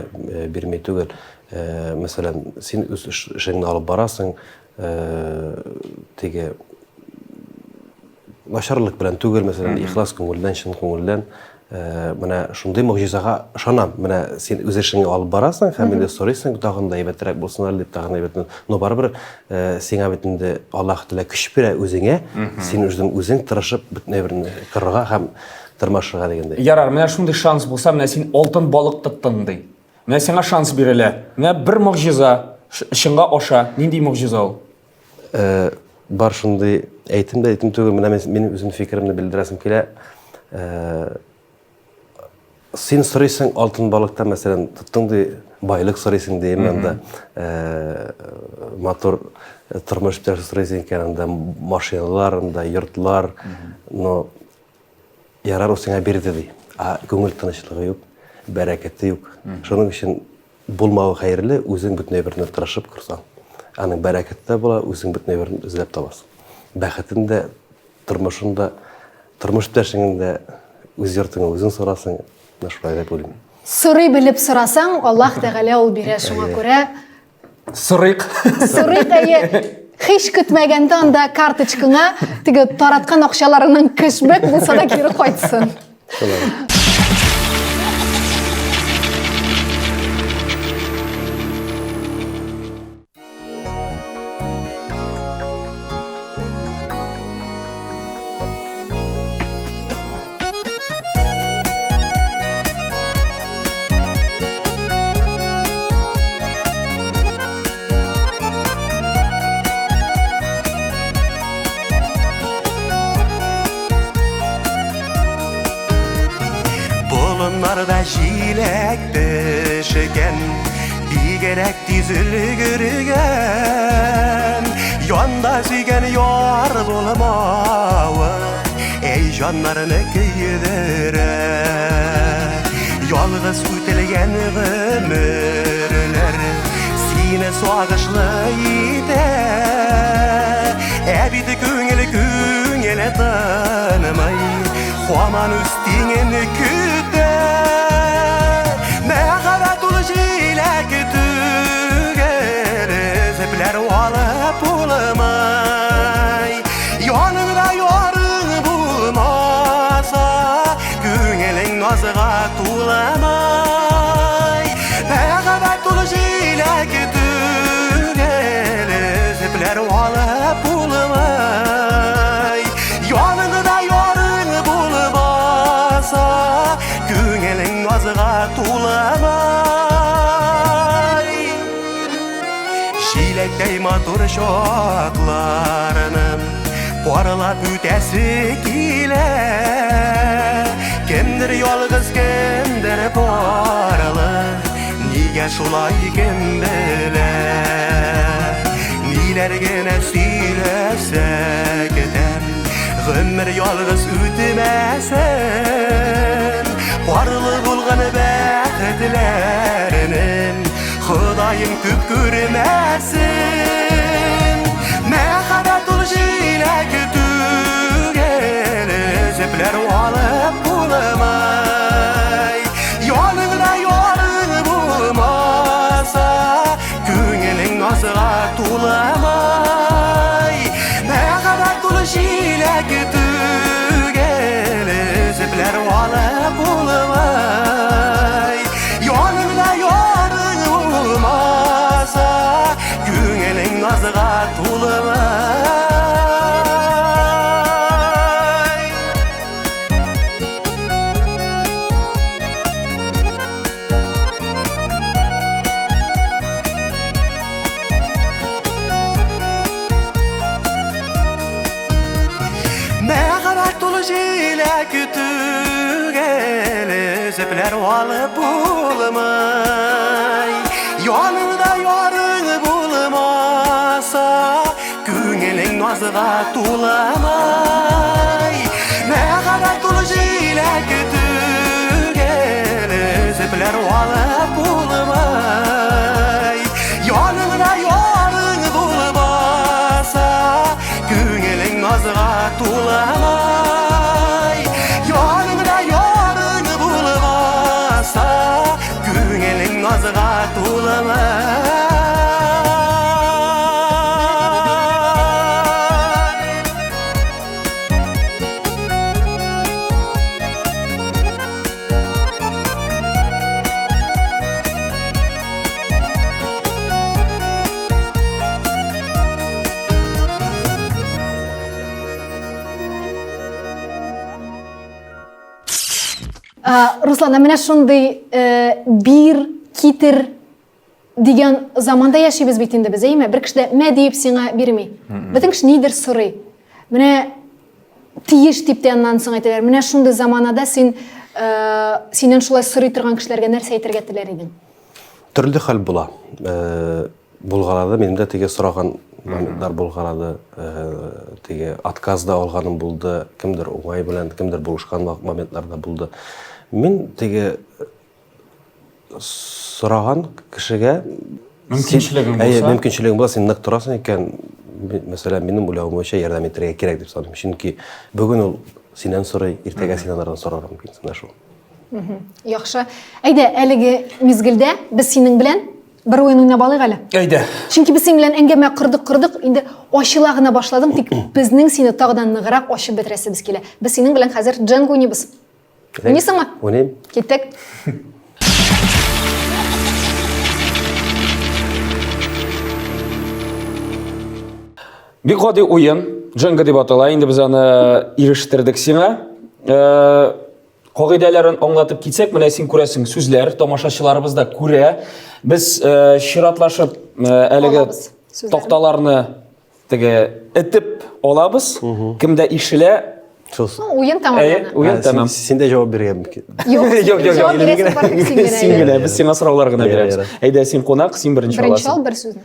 S4: бирми түгел. Э, мәсәлән, син үз эшеңне алып барасың, э, теге начарлык белән түгел, мәсәлән, ихлас күңелдән, чын күңелдән, э, менә шундый могҗизага ышанам. Менә син үз эшеңне алып барасың һәм инде сорыйсың, тагын да әйбәтрәк булсын әле дип, тагын әйбәт. Но барыбер сиңа бит инде Аллаһ Тәгалә көч бирә үзеңә, син үзең үзең тырышып бөтен әйберне кырырга һәм тырмашырга дигәндәй.
S5: Ярар, менә шундый шанс булса, менә син алтын балык тоттың ди. Менә сиңа шанс бирелә. Менә бер могҗиза чынга аша. Нинди могҗиза ул?
S4: Э, бар шундый әйтем дә әйтем түгел, менә мин үзем фикеремне белдерәсем килә. Э, син сорыйсың алтын балыктан, мәсәлән, тоттың ди, байлык сорыйсың ди, анда э, матур тормыш иптәше сорыйсың икән, анда машиналар, анда йортлар, но Ярар, ул сиңа бирде ди. Ә күңел тынычлыгы юк, бәрәкәте юк. Шуның өчен булмавы хәерле, үзең бөтен әйберне тырышып корсаң. Аның бәрәкәте дә була, үзең бөтен әйберне эзләп табасың. Бәхетен дә, тормышын да, тормыш иптәшеңне дә, үз йортыңа үзең сорасың. Менә шулай дип уйлыйм.
S1: Сорый белеп сорасаң, Аллаһ Тәгалә ул бирә. Шуңа күрә
S5: Сорыйк.
S1: Сорыйк, әйе. Һич көтмәгәндә анда карточкаңа теге тараткан акчаларыңның кэшбэк булса да кире кайтсын.
S4: Шулай.
S3: Болыннарда җиләк пешкән, бигрәк тиз өлгергән. Янда сөйгән яр булмавы, Әй җаннарны көйдерә. Ялгыз үтелгән гомерләр Сине сагышлы итә. Ә бит күңел күңел тынмый, Хаман үз тиңен көтә. Мәхәббәт ул җиләк түгел, Өзепләр алып булмый. Яныңда ярың булмаса, Күңелең назга туламай. Мәхәббәт ул җиләк түгел, Өзепләр алып булмай. Яныңда ярың булмаса, Күңелең назга туламай. Җиләктәй матур чакларны парлап үтәсе килә. Кемдер ялгыз, кемдер парлы, нигә шулай кем белә. Ниләр генә сөйләсәк тә, гомер ялгыз үтмәсен. Парлы булган бәхетләрнең Ходаем күп күрмәсен. Мәхәббәт ул җиләк түгел, Өзепләр алып булмый. Яныңда ярың булмаса, Күңелең назга туламай. Мәхәббәт ул җиләк түгел, Өзепләр алып булмый. Яныңда ярың булмаса, Күңелең назга тулымай. Мәхәббәт тулы җиләк түгел, Өзепләр алып булмый. Яныңда ярың булмаса, Күңелең назга туламай. Мәхәббәт тулы җиләк түгел, Өзепләр алып булмый. Яныңда ярың булмаса, Күңелең назга туламай. Яныңда ярың булмаса, Күңелең назга туламай.
S1: Руслан, ә менә шундый э, бир китер дигән заманда яшибез бит инде без, әйме? Бер кеше дә мә диеп сиңа бирми. Бөтен кеше нидер сорый. Менә тиеш дип тә аннан соң әйтәләр. Менә шундый заманада син э, синнән шулай сорый торган кешеләргә нәрсә әйтергә теләр идең?
S4: Төрле хәл була. Э, булгалады, минем дә теге сораган моментлар булгалады. Э, теге отказ да алганым булды, кемдер уңай белән, кемдер булышкан моментлар да булды. Мин теге сораган кешегә
S5: мөмкинчелегең булса,
S4: әйе, мөмкинчелегең булса, син нык торасың икән, мәсәлән, минем уйлавым буенча ярдәм итәргә кирәк дип саныйм. Чөнки бүген ул синнән сорый, иртәгә син анардан сорарга мөмкинсең, менә шул.
S1: Яхшы. Әйдә, әлеге мизгелдә без синең белән бер уен уйнап алыйк әле.
S5: Әйдә.
S1: Чөнки без синең белән әңгәмә кордык, кордык, инде ачыла гына башладың, тик безнең сине тагы да ныграк ачып бетерәсебез килә. Без синең белән хәзер дженга уйныйбыз. Уйныйсыңмы?
S4: Уйныйм.
S1: Киттек.
S5: Бик гади уен, Дженга дип атала, инде без аны ирештердек сиңа. Э, кагыйдәләрен аңлатып китсәк, менә син күрәсең сүзләр, тамашачыларыбыз да күрә. Без э, чиратлашып э, әлеге такталарны теге этеп алабыз. Кемдә ишелә,
S1: Шул. Ну, уен тәмамлана.
S5: Уен тәмам.
S4: Син дә җавап бирергә мөмкин.
S1: Юк, юк, юк. Җавап бирәсең бар тик син генә.
S5: Син генә, без сиңа сораулар гына бирәбез. Әйдә, син кунак, син беренче аласың.
S1: Беренче ал бер сүзне.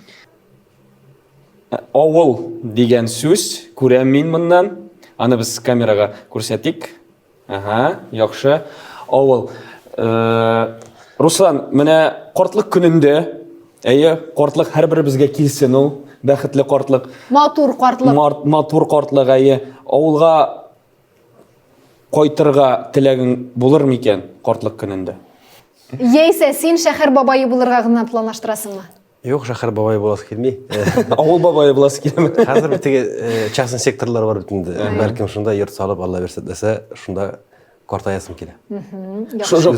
S5: Авыл дигән сүз күрәм мин моннан. Аны без камерага күрсәтик. Ага, яхшы. Авыл. Э, Руслан, менә картлык көнендә, әйе, картлык һәрберебезгә килсен ул, бәхетле картлык.
S1: Матур картлык.
S5: Матур картлык, әйе. Авылга кайтырга теләгең булыр микән картлык көнендә?
S1: Яисә син шәһәр бабае булырга гына планлаштырасыңмы?
S4: Юк, шәһәр бабае буласы килми.
S5: Авыл бабае буласы киләме?
S4: Хәзер бит теге э, частный секторлар бар бит инде. Бәлкем шунда йорт салып, Алла бирсә дәсә, шунда картаясым килә.
S5: Шушы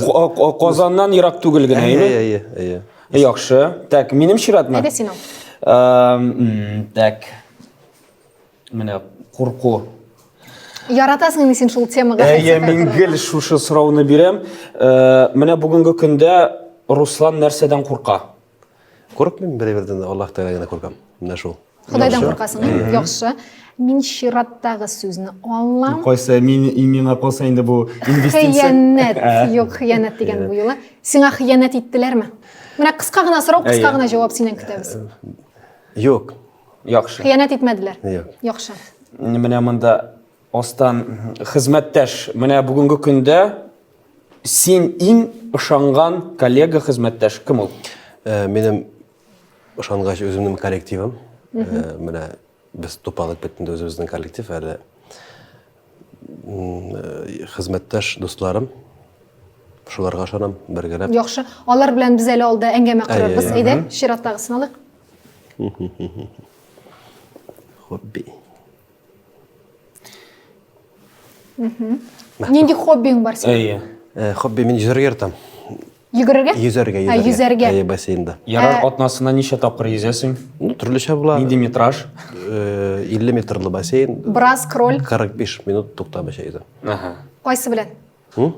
S5: Казаннан ерак түгел генә, әйеме?
S4: Әйе, әйе, әйе.
S5: Яхшы. Так, минем чиратмы?
S1: Әйдә син ал.
S5: Так. Менә курку.
S1: Яратасың инде син шул темага.
S5: Әйе, мин гел шушы сорауны бирәм. Э, менә бүгенге көндә Руслан нәрсәдән курка?
S4: Курыкмыйм бер бердән дә, Аллаһ Тәгалә генә куркам. Менә шул.
S1: Ходайдан куркасың, яхшы. Мин чираттагы сүзне алам.
S5: Кайсы мин миңа калса инде бу инвестиция.
S1: Хыянәт. Юк, хыянәт дигән бу юлы. Сиңа хыянәт иттеләрме? Менә кыска гына сорау, кыска гына җавап синнән көтәбез.
S4: Юк.
S5: Яхшы.
S1: Хыянәт итмәделәр.
S4: Юк.
S1: Яхшы.
S5: Менә монда астан хезмәттәш. Менә бүгенге көндә Син иң ышанган коллега, хезмәттәш кем ул?
S4: Э, минем ышангач үземнең коллективым. Э, менә без тупалык бит инде үзебезнең коллектив әле. Э, хезмәттәш дусларым. Шуларга ышанам, бергәләп.
S1: Яхшы. Алар белән без әле алда әңгәмә корырбыз. Әйдә, чираттагысын алыйк.
S4: Хобби.
S1: Нинди хоббиң бар синең?
S5: Әйе.
S4: Э, хобби мин йөзәргә яратам.
S1: Йөгерергә?
S4: Йөзәргә,
S1: йөзәргә. Йөзәргә.
S4: Әйе, бассейнда.
S5: Ярар, ә... атнасына ничә тапкыр йөзәсең?
S4: Ну, төрлечә була.
S5: Нинди метраж?
S4: 50 э, метрлы бассейн.
S1: Брас, кроль.
S4: 45 минут туктамыйча йөзәм.
S5: Ага.
S1: Кайсы белән?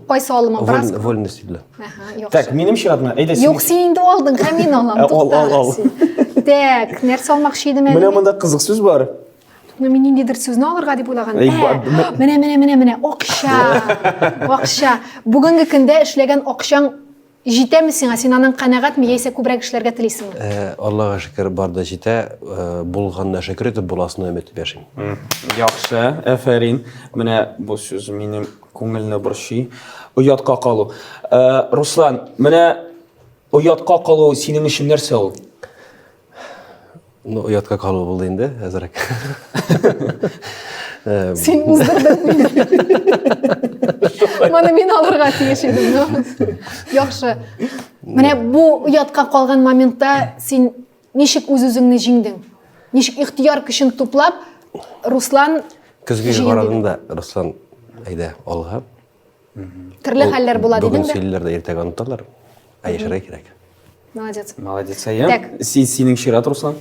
S1: Кайсы алымы?
S4: Брас? Вольный стильдә.
S1: Ага, яхшы.
S5: Так, минем чиратмы? Әйдә син.
S1: Юк, син инде алдың, һәм мин алам.
S5: Ә, ал, ал, ал.
S1: Так, нәрсә алмакчы идем әле?
S5: Менә монда кызык сүз бар.
S1: Ну, мин ниндидер сүзне алырга дип уйлаган. Ә, менә, менә, менә, менә, акча. Акча. Бүгенге көндә эшләгән акчаң Җитәме сиңа? Син аннан канәгатьме яисә күбрәк эшләргә телисеңме?
S4: Э, Аллага шөкер, бар да җитә. Э, булганына шөкер итеп, буласына өмет итеп яшим.
S5: Яхшы, әфәрин. Менә бу сүз минем күңелне борчый. Оятка калу. Э, Руслан, менә оятка калу синең өчен нәрсә ул?
S4: Ну, оятка калу булды инде, әзрәк.
S1: Син уздырдың мине. Моны мин алырга тиеш идем. Яхшы. Менә бу оятка калган моментта син ничек үз-үзеңне җиңдең? Ничек ихтыяр көчен туплап, Руслан
S4: Көзгегә карадым да, Руслан, әйдә, алга.
S1: Төрле хәлләр була
S4: дидең дә. Бүген сөйлиләр дә, иртәгә оныталар. Ә яшәргә кирәк.
S1: Молодец.
S5: Молодец, әйе. Так. Син синең чират, Руслан.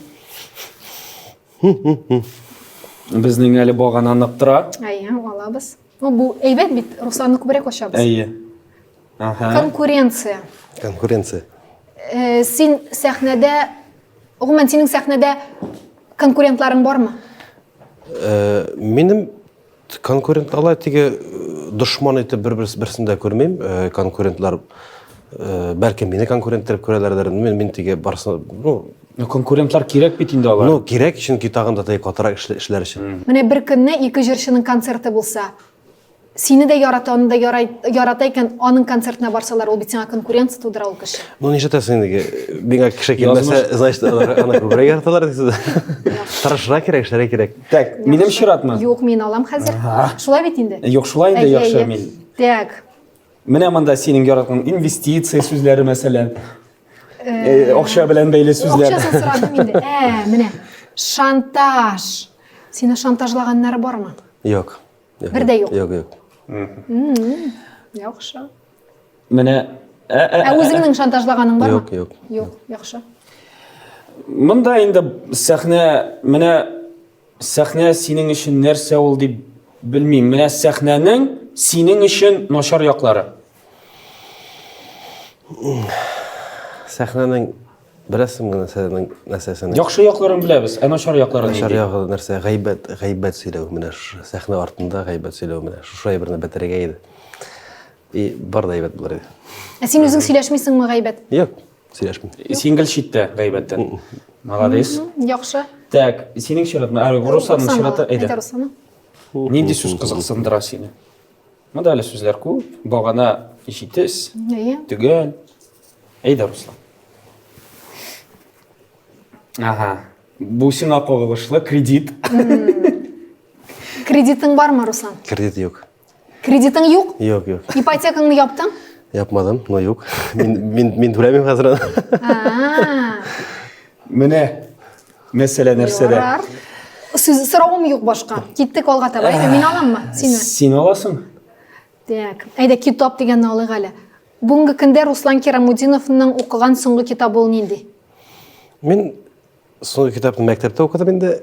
S5: Безнең әле багана нык тора.
S1: Әйе, алабыз. Ну, бу әйбәт бит, Русланны күбрәк ачабыз.
S5: Әйе.
S1: Ага. Конкуренция.
S4: Конкуренция.
S1: Э, син сәхнәдә, гомумән, синең сәхнәдә конкурентларың бармы?
S4: Э, минем конкурент алай теге э, дошман итеп бер-берсе берсен дә күрмим. Конкурентлар бәлкем мине конкурент итеп күрәләрдер. Мин мин теге барсы, ну,
S5: Ну, конкурентлар кирәк бит инде алар.
S4: Ну, кирәк, чөнки тагын да теге катырак эшләр өчен.
S1: Менә бер көнне ике җырчының концерты булса, Сине дә ярата, аны да ярата икән, аның концертына барсалар, ул бит сиңа конкуренция тудыра ул кеше.
S4: Ну, нишләтәсең инде, миңа кеше килмәсә, значит, алар аны күбрәк яраталар дисез. Тырышырга кирәк, эшләргә кирәк.
S5: Так, минем чиратмы?
S1: Юк, мин алам хәзер. Шулай бит инде?
S5: Юк, шулай инде, яхшы мин.
S1: Так.
S5: Менә монда синең яраткан инвестиция сүзләре, мәсәлән. Э, акча белән бәйле сүзләр.
S1: Акчасын сорадым инде. Ә, менә. Шантаж. Сине шантажлаганнары бармы?
S4: Юк.
S1: Бер дә юк.
S4: Юк, юк.
S1: Яхшы.
S5: Менә
S1: Ә үзеңнең шантажлаганың бармы?
S4: Юк, юк.
S1: Юк, яхшы.
S5: Монда инде сәхнә, менә сәхнә синең өчен нәрсә ул дип белмим. Менә сәхнәнең синең өчен начар яклары.
S4: Сәхнәнең Беләсеңме нәрсәнең нәрсәсен?
S5: Яхшы якларын беләбез, ә начар яклары
S4: нинди? Начар ягы нәрсә? Гайбәт, гайбәт сөйләү менә шушы сәхнә артында гайбәт сөйләү менә шушы әйберне бетерергә иде. И бар да әйбәт булыр иде.
S1: Ә син үзең сөйләшмисеңме гайбәт?
S4: Юк, сөйләшмим.
S5: Син гел читтә гайбәттән. Молодец.
S1: Яхшы.
S5: Так, синең чиратмы? Ә, Русланның чираты, әйдә.
S1: Әйдә, Русланның.
S5: Нинди сүз кызыксындыра сине? Монда әле сүзләр күп, багана җитез, төгәл. Әйдә, Руслан. Ага. Бу сиңа кагылышлы кредит.
S1: Кредитың бармы, Руслан?
S4: Кредит юк.
S1: Кредитың юк?
S4: Юк, юк.
S1: Ипотекаңны яптың?
S4: Япмадым, но юк. Мин мин мин түләмим хәзер
S1: аны.
S5: Менә мәсьәлә нәрсәдә.
S1: Ярар. Сүз соравым юк башка. Киттек алга таба. Әйдә, мин аламмы сине?
S5: Син аласың.
S1: Так. Әйдә, китап дигәнне алыйк әле. Бүгенге көндә Руслан Кирамутдиновның укыган соңгы китабы ул нинди?
S4: Мин соңгы китапны мәктәптә укыдым инде.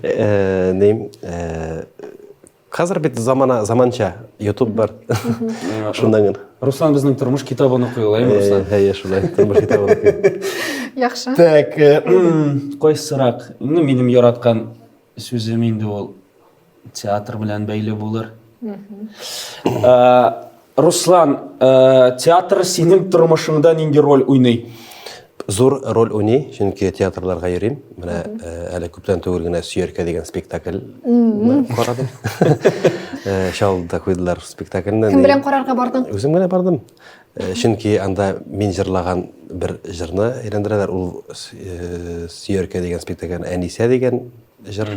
S4: Э, ним, э, хәзер бит замана, заманча YouTube бар. Шуннан гына.
S5: Руслан безнең тормыш китабын укый ул, әйме, Руслан?
S4: Әйе, шулай, тормыш китабын укый.
S1: Яхшы.
S5: Так, э, кайсырак? Ну, минем яраткан сүзем инде ул театр белән бәйле булыр. Э, Руслан, э, театр синең тормышыңда нинди роль уйный?
S4: Зур роль уйный, чөнки театрларга йөрим. Менә э, әле күптән түгел генә Сөяркә дигән спектакль карадым. Чаллыда куйдылар спектакльне.
S1: Кем белән карарга бардың?
S4: Үзем генә бардым. Чөнки анда мин җырлаган бер җырны әйләндерәләр. Ул Сөяркә дигән спектакль Әнисә дигән Җыр.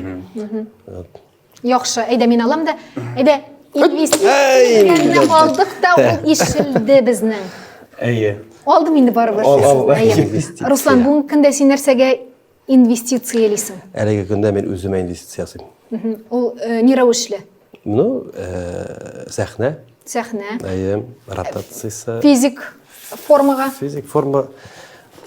S1: Яхшы, әйдә мин алам да. Әйдә, инвестицияләрне алдык та ул ишелде безнең.
S5: Әйе.
S1: Алдым инде барыбер.
S5: Ал, ал.
S1: Руслан, бүгенге көндә син нәрсәгә инвестициялисең?
S4: Әлеге көндә мин үземә инвестиция ясыйм.
S1: Ул э, ни рәвешле?
S4: Ну, э, сәхнә.
S1: Сәхнә.
S4: Әйе, ротациясе.
S1: Физик формага.
S4: Физик форма.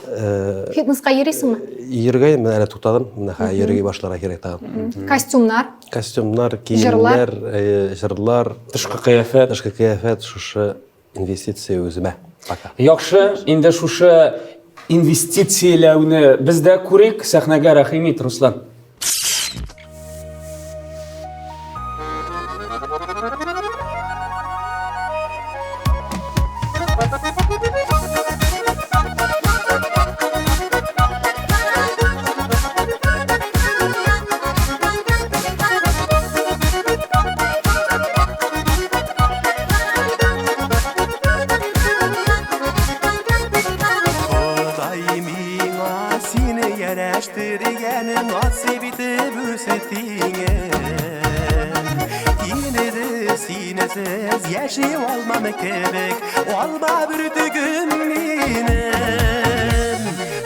S1: Э, Фитнеска йөрисеңме?
S4: Йөргән, менә әле туктадым. Менә хәзер йөрергә башларга кирәк тагын.
S1: Костюмнар.
S4: Костюмнар, киемнәр, э, җырлар,
S5: тышкы кыяфәт.
S4: Тышкы кыяфәт, шушы инвестиция үземә. Пока.
S5: Яхшы, инде шушы инвестицияләүне без дә күрик, сәхнәгә рәхим ит, Руслан.
S3: Ходай миңа сине ярәштергән насыйп итеп үзе тиңен. Инде синесез яши алмам кебек, алма бөртегем минем.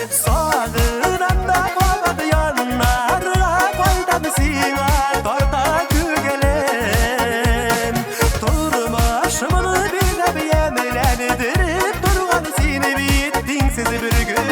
S3: Сагынам да кабат яннарга кайтам сиңа тарта күңелем. Тормышымны бизәп ямьләндереп торган сине бит тиңсез бер гөлем.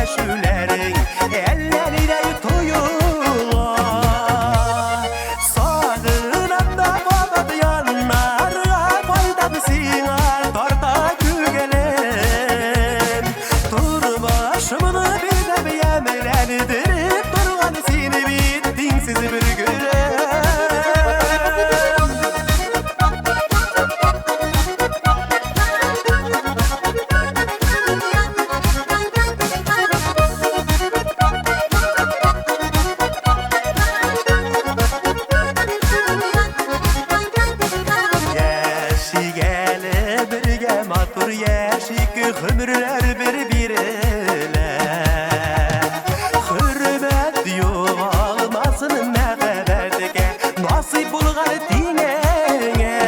S3: Эндәшүләрең әллә нидәй тоела. Сагынам да кабат яннарга кайтам сиңа тарта күңелем. Тормышымны бизәп ямьләндереп торган син бит тиңсез бер гөлем. Яшик әле бергә матур яшик, гомерләр бер бирелә. Хөрмәт югалмасын мәхәббәткә, насыйп булган тиңеңә.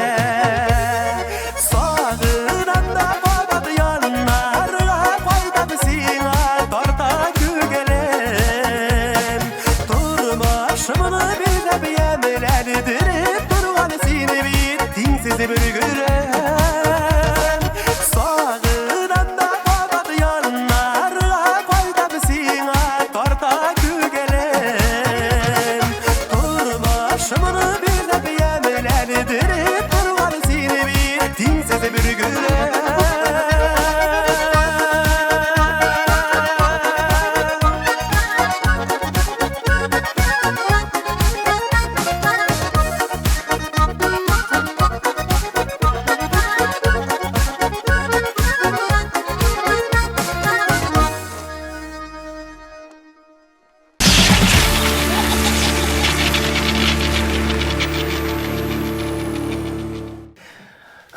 S3: Сагынам да кабат яннарга кайтам сиңа тарта күңелем. Тормышымны бизәп ямьләндереп торган син бит тиңсез бер гөлем. Сагынам да кабат яннарга кайтам сиңа тарта күңелем. Тормышымны бизәп ямьләндереп торган син бит тиңсез бер гөлем.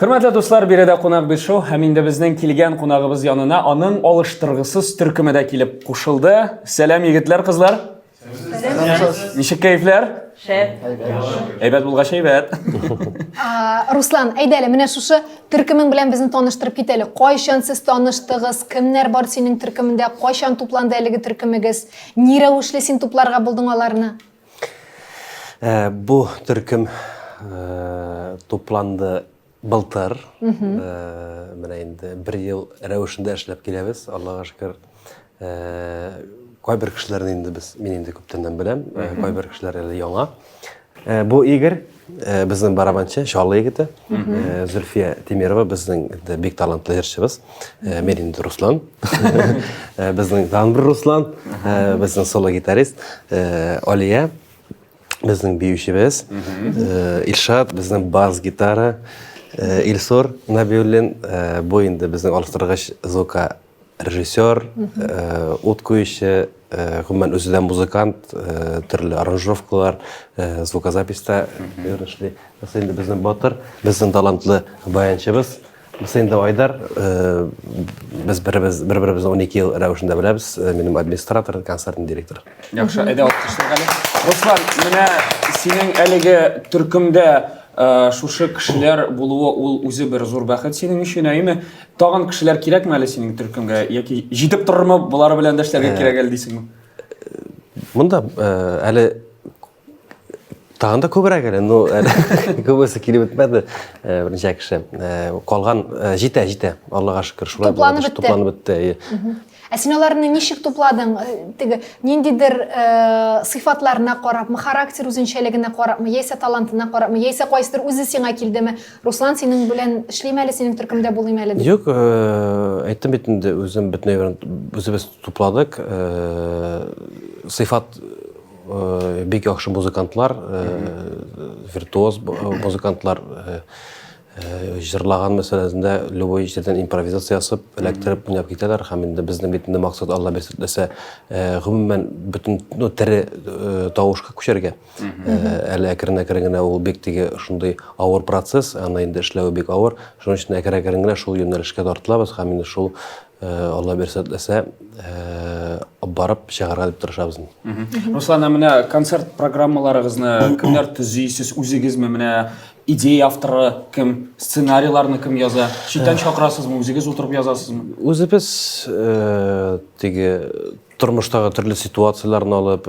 S5: Хөрмәтле дуслар, биредә кунак бит шоу һәм инде безнең килгән кунагыбыз янына аның алыштыргысыз төркеме дә килеп кушылды. Сәлам егетләр, кызлар. Ничек кәефләр?
S6: Шәп.
S5: Әйбәт булгач әйбәт.
S1: Руслан, әйдә әле, менә шушы төркемең белән безне таныштырып кит әле. Кайчан сез таныштыгыз? Кемнәр бар синең төркемендә? Кайчан тупланды әлеге төркемегез? Ни рәвешле син тупларга булдың аларны?
S4: Бу төркем тупланды былтыр. Менә инде бер ел рәвешендә эшләп киләбез, Аллага шөкер. Кайбер кешеләрне инде без, мин инде күптәннән беләм, кайбер кешеләр әле яңа. Бу Игорь, безнең барабанчы, Чаллы егете. Зөлфия Тимирова безнең инде бик талантлы җырчыбыз. Мин инде Руслан. Безнең тагын бер Руслан, безнең соло гитарист. Алия безнең биючебез. Илшат безнең бас гитара. Илсур Набиуллин, бу инде безнең алыштыргыч звука режиссер, ут куючы, гомумән үзе дә музыкант, төрле аранжировкалар, звукозаписьта эшли. Бусы инде безнең батыр, безнең талантлы баянчыбыз. Бусы инде Айдар, без беребез бер-беребезне 12 ел рәвешендә беләбез. Минем администратор, концертный директор.
S5: Яхшы, әйдә алкышлыйк әле. Руслан, менә синең әлеге төркемдә шушы кешеләр булуы ул үзе бер зур бәхет синең өчен, әйеме? Тагын кешеләр кирәкме әле синең төркемгә яки җитеп торырмы, болары белән дә эшләргә кирәк әле дисеңме?
S4: Монда әле тагын да күбрәк әле, ну әле күбесе килеп бетмәде, берничә кеше. Калган җитә, җитә. Аллага шөкер, шулай
S1: Тупланып бетте.
S4: Тупланып бетте. Әйе.
S1: Ә син аларны ничек тупладың? Теге ниндидер сыйфатларына карапмы, характер үзенчәлегенә карапмы, яисә талантына карапмы, яисә кайсыдыр үзе сиңа килдеме? Руслан, синең белән эшлим әле, синең төркемдә булыйм әле дип.
S4: Юк, әйттем бит инде, үзем бөтенләй белән үзебез тупладык. Сыйфат бик яхшы музыкантлар, виртуоз музыкантлар җырлаган мәсьәләсендә любой җирдән импровизация ясап, эләктереп уйнап китәләр һәм инде безнең бит инде максат Алла бирсә теләсә, гомумән бөтен ну, тере тавышка күчәргә. Әле әкрен-әкрен генә ул бик теге шундый авыр процесс, аны инде эшләве бик авыр. Шуның өчен әкрен-әкрен генә шул юнәлешкә тартылабыз һәм инде шул Алла бирсә теләсә, барып чыгарга дип тырышабыз.
S5: Руслан, ә менә концерт программаларыгызны кемнәр төзи? Сез үзегезме? Менә идея авторы кем? Сценарийларны кем яза? Читтән чакырасызмы, үзегез утырып язасызмы?
S4: Үзебез теге. Тормыштагы төрле ситуацияләрне алып,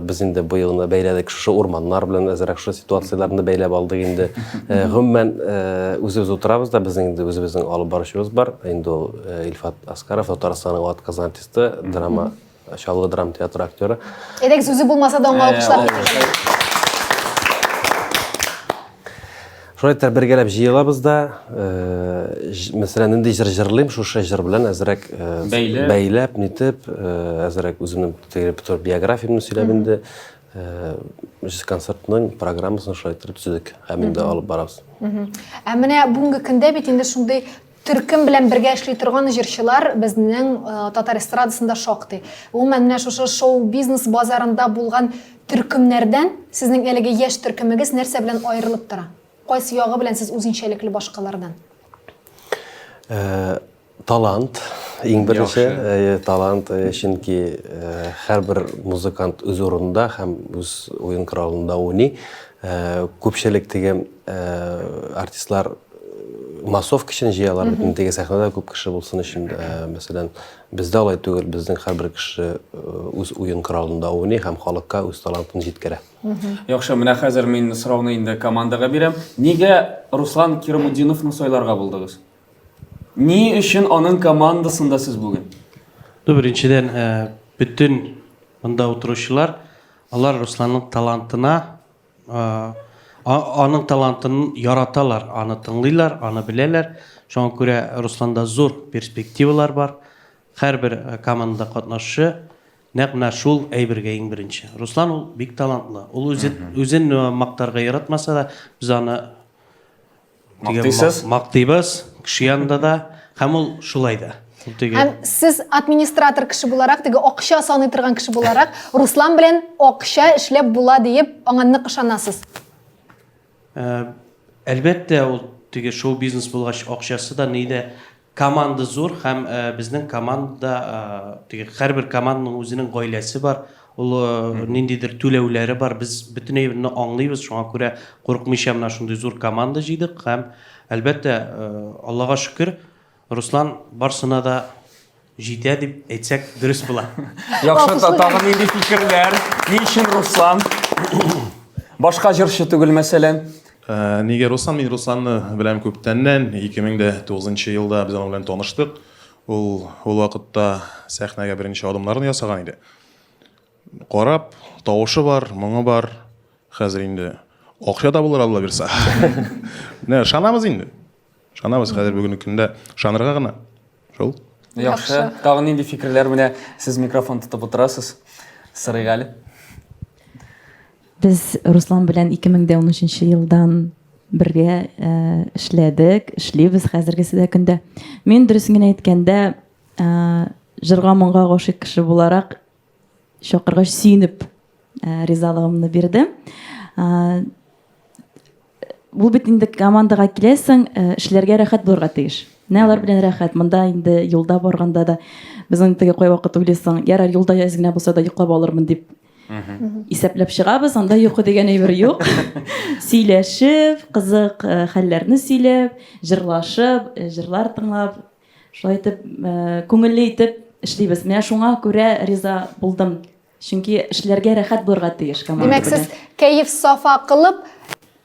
S4: без инде быелны бәйләдек шушы урманнар белән әзрәк шушы ситуацияләрне бәйләп алдык инде. Гомумән, үзебез утырабыз да, безнең инде үзебезнең алып баручыбыз бар. Инде ул Илфат Аскаров, Татарстанның атказанган артисты, драма Чаллы драма театры актеры.
S1: Әйдәгез, үзе булмаса да аңа алкышлап китик.
S4: Шулай итеп бергәләп җыелабыз да, э, мәсәлән, нинди җыр җырлыйм, шушы җыр белән әзрәк э, бәйләп, бәйләп нитеп, э, әзрәк үземнең теге биографиямне сөйләп инде, концертның программасын шулай итеп төзедек һәм инде алып барабыз.
S1: Ә менә бүгенге көндә бит инде шундый Төркем белән бергә эшли торган җырчылар безнең татар эстрадасында шактый. Гомумән, менә шушы шоу-бизнес базарында булган төркемнәрдән сезнең әлеге яшь төркемегез нәрсә белән аерылып тора? Кайсы ягы белән сез үзенчәлекле башкалардан?
S4: Талант, иң беренче талант, чөнки һәрбер музыкант үз урынында һәм үз уен коралында уйный. Күпчелек теге артистлар массовка өчен җыялар бит теге сәхнәдә күп кеше булсын өчен мәсәлән бездә алай түгел безнең һәрбер кеше үз уен коралында уйный һәм халыкка үз талантын җиткерә
S5: яхшы менә хәзер мин сорауны инде командага бирәм нигә руслан кирамутдиновны сайларга булдыгыз ни өчен аның командасында сез бүген
S6: ну беренчедән бөтен монда утыручылар алар русланның талантына Аның талантын яраталар, аны тыңлыйлар, аны беләләр. Шуңа күрә Русланда зур перспективалар бар. Һәрбер командада катнашучы нәкъ менә шул әйбергә иң беренче. Руслан ул бик талантлы. Ул үзе үзен мактарга яратмаса да, без аны
S5: Мактыйсыз?
S6: Мактыйбыз, кеше янында да, һәм ул шулай да.
S1: Ул теге... Һәм сез администратор кеше буларак, теге акча саный торган кеше буларак, Руслан белән акча эшләп була диеп, аңа нык ышанасыз.
S6: Э, әлбәттә, ул теге шоу-бизнес булгач, акчасы да ни дә Команда зур һәм безнең командада теге һәрбер команданың үзенең гаиләсе бар. Ул ниндидер түләүләре бар. Без бөтен әйберне аңлыйбыз, шуңа күрә курыкмыйча менә шундый зур команда җыйдык һәм, әлбәттә, Аллага шөкер, Руслан барсына да җитә дип әйтсәк, дөрес була.
S5: Яхшы, тагын нинди фикерләр? Ни өчен Руслан? Башка җырчы түгел, мәсәлән.
S7: Э, нигә Руслан? Мин Русланны беләм күптәннән. 2009 елда без аның белән таныштык. Ул ул вакытта сәхнәгә беренче адымнарын ясаган иде. Карап, тавышы бар, моңы бар. Хәзер инде акча да булыр, Алла бирса. Менә ышанабыз инде. Ышанабыз хәзер бүгенге көндә ышанырга гына. Шул.
S5: Яхшы. Тагын нинди фикерләр менә сез микрофон тотып утырасыз? Сорыйк әле.
S8: Без Руслан белән 2013 елдан бергә э, эшләдек, эшлибез хәзергесе дә көндә. Мин дөресен генә әйткәндә, э, җырга моңга гашыйк кеше буларак чакыргач сөенеп э, ризалыгымны бирдем. Бу бит инде командага киләсең, э, эшләргә рәхәт булырга тиеш. Менә алар белән рәхәт. Монда инде юлда барганда да безнең теге кайвакыт уйлыйсың, ярар, юлда әз генә булса да йоклап алырмын дип исәпләп чыгабыз, анда йокы дигән әйбер юк. Сөйләшеп, кызык э, хәлләрне сөйләп, җырлашып, э, җырлар тыңлап, шулай итеп, күңелле итеп эшлибез. Менә шуңа күрә риза булдым. Чөнки эшләргә рәхәт булырга тиеш команда
S1: Димәк, сез кәеф-сафа кылып,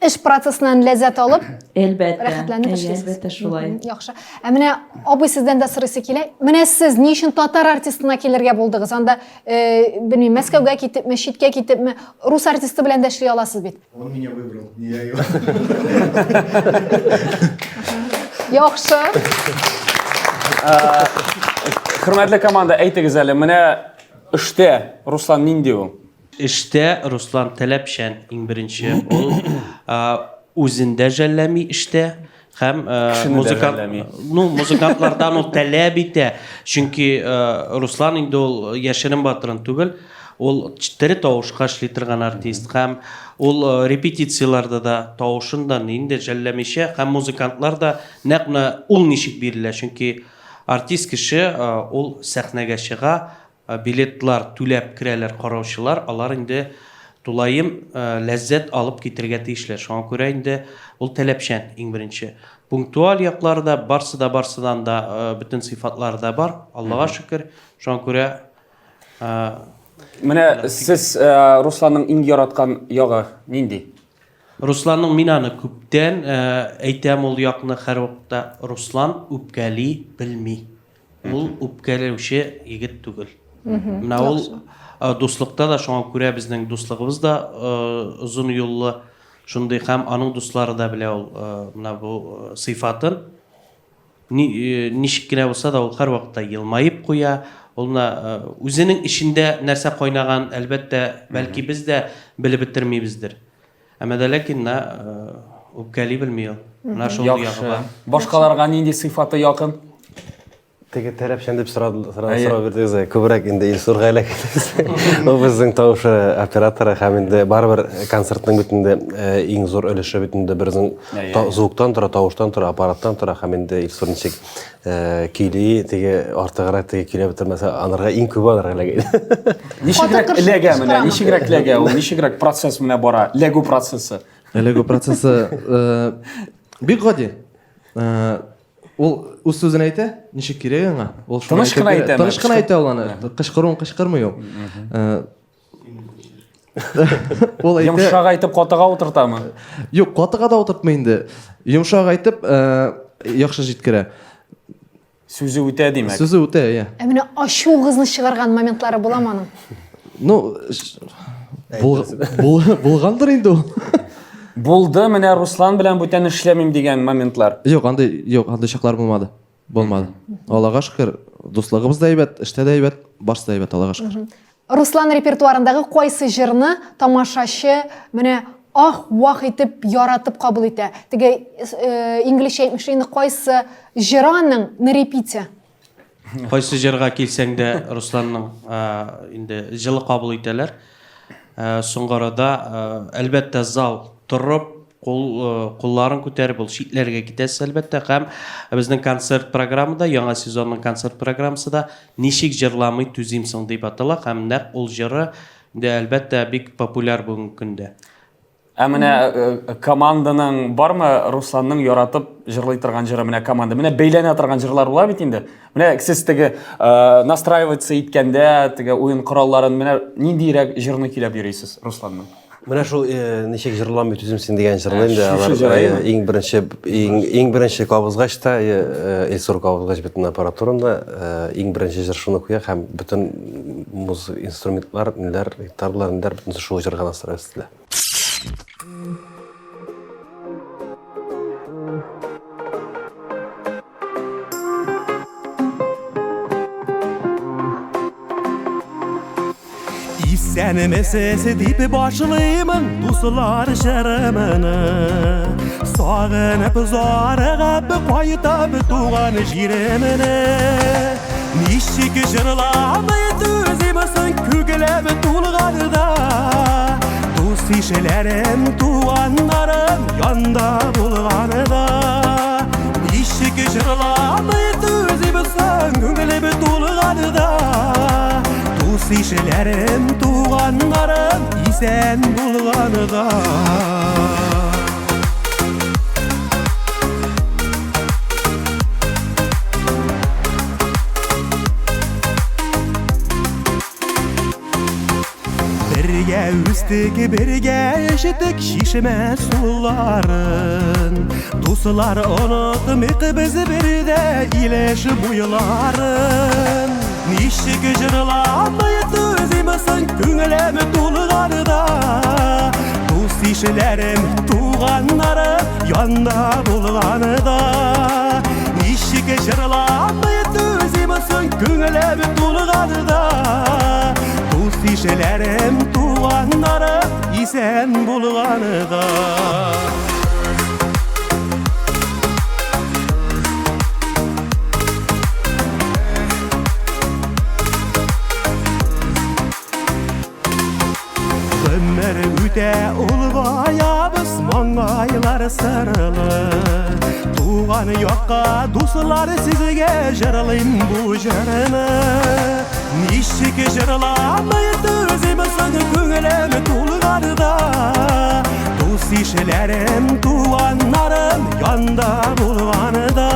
S1: эш процессыннан ләззәт алып,
S8: Әлбәттә.
S1: рәхәтләнеп эшлисез.
S8: Әлбәттә, шулай.
S1: Яхшы. Ә менә абый сездән дә сорыйсы килә. Менә сез ни өчен татар артистына килергә булдыгыз? Анда, э, белмим, Мәскәүгә китепме, читкә китепме, рус артисты белән дә эшли аласыз бит.
S7: Он меня выбрал, не я его.
S1: Яхшы.
S5: Хөрмәтле команда, әйтегез әле, менә Эштә Руслан нинди ул?
S6: Эштә Руслан таләпчән, иң беренче. Ул үзен дә жәлләми эштә һәм музыкант, ну, музыкантлардан ул таләп итә. Чөнки Руслан инде ул яшерен батырын түгел, ул тере тавышка эшли торган артист һәм ул репетицияләрдә дә тавышын да нинди жәлләмичә һәм музыкантлар да нәкъ менә ул ничек бирелә, чөнки Артист кеше ул сәхнәгә чыга, билетлар түләп керәләр караучылар, алар инде тулаем ләззәт алып китергә тиешләр. Шуңа күрә инде ул таләпчән, иң беренче. Пунктуаль яклары да, барсы да барсыдан да бөтен сыйфатлары да бар, Аллага шөкер. Шуңа күрә.
S5: Менә сез Русланның иң яраткан ягы нинди?
S6: Русланның мин аны күптән әйтәм ул якны һәрвакытта Руслан үпкәли белми. Ул үпкәләүче егет түгел. Менә ул дуслыкта да шуңа күрә безнең дуслыгыбыз да озын юллы шундый һәм аның дуслары да белә ул менә бу сыйфатын. Ничек кенә булса да ул һәрвакытта елмаеп куя. Ул менә үзенең эчендә нәрсә кайнаган, әлбәттә, бәлки без дә белеп бетермибездер. Әмма дә ләкин менә үпкәли белми ул. Менә шул ягы бар.
S5: Башкаларга нинди сыйфаты якын?
S4: Теге таләпчән дип сорау бирдегез, күбрәк инде Илсурга эләктегез. Ул безнең тавыш операторы һәм инде барыбер концертның бит инде иң зур өлеше бит инде безнең звуктан тора, тавыштан тора, аппараттан тора һәм инде Илсур ничек көйли, теге артыграк теге көйләп бетермәсә, анарга иң күбе анарга эләгә.
S5: Ничегрәк эләгә менә, ничегрәк эләгә ул, ничегрәк процесс менә бара, эләгү процессы?
S9: Эләгү процессы бик гади. Ул үз сүзен әйтә, ничек кирәк аңа.
S5: Ул тыныч кына әйтә.
S9: Тыныч кына әйтә ул аны. Кычкыруын кычкырмый ул.
S5: Ул әйтә. Йомшак әйтеп катыга утыртамы?
S9: Юк, катыга да утыртмый инде. Йомшак әйтеп, яхшы җиткерә.
S5: Сүзе үтә димәк.
S9: Сүзе үтә, иә.
S1: Ә менә ачуыгызны чыгарган моментлары буламы аның?
S9: Ну, булгандыр инде ул.
S5: Булды, менә Руслан белән бүтән эшләмим дигән моментлар.
S9: Юк, андый, юк, андый чаклар булмады. Булмады. Аллага шөкер, дуслыгыбыз да әйбәт, эштә дә әйбәт, барысы да әйбәт, Аллага шөкер.
S1: Руслан репертуарындагы кайсы җырны тамашачы менә ах-вах итеп яратып кабул итә? Теге э, инглизчә әйтмешли инде кайсы җыры аның на репите?
S6: Кайсы җырга килсәң дә Русланның инде җылы кабул итәләр. Соңгы арада, әлбәттә, зал торып, кул кулларын күтәреп, ул читләргә китәсез, әлбәттә. Һәм безнең концерт программада, яңа сезонның концерт программасы да Ничек җырламый түзим соң дип атала һәм нәкъ ул җыры инде, әлбәттә, бик популяр бүгенге көндә.
S5: Ә менә э, команданың бармы Русланның яратып җырлый торган җыры менә команда. Менә бәйләнә торган җырлар була бит инде. Менә сез теге э, настраиваться иткәндә, теге уен коралларын менә ниндирәк җырны көйләп йөрисез Русланның?
S4: Менә шул э, ничек җырламый түзим син дигән җырны инде алар э, иң беренче иң, иң беренче кабызгач та э, э, Илсур кабызгач бөтен аппаратураны э, иң беренче җыр шуны куя һәм бөтен муз инструментлар, ниләр, гитаралар, ниләр бөтенесе шул җырга настраиваться ителә.
S3: Исәнмесез дип башлыймын дуслар җырымны. Сагынып зарыгып кайтам туган җиремне. Ничек җырламый түзим соң күңелем тулганда. Дус ишләрем, туганнарым янда булганда. Ничек җырламый түзим соң күңелем тулганда. Дус ишләрем, туганнарым исән булганда. Бергә үстек, бергә эчтек чишмә суларын. Дуслар онытмыйк без бердә Илеш буйларын. Ничек җырламый түзим соң күңелем тулганда. Дус ишләрем, туганнарым янда булганда. Ничек җырламый түзим соң күңелем тулганда. Дус ишләрем, туганнарым исән булганда. Гомер үтә олыгаябыз, маңгайлар сырылы. Туган якка, дуслар, сезгә җырлыйм бу җырны. Ничек җырламый түзим соң күңелем тулганда. Дус ишләрем, туганнарым янда булганда.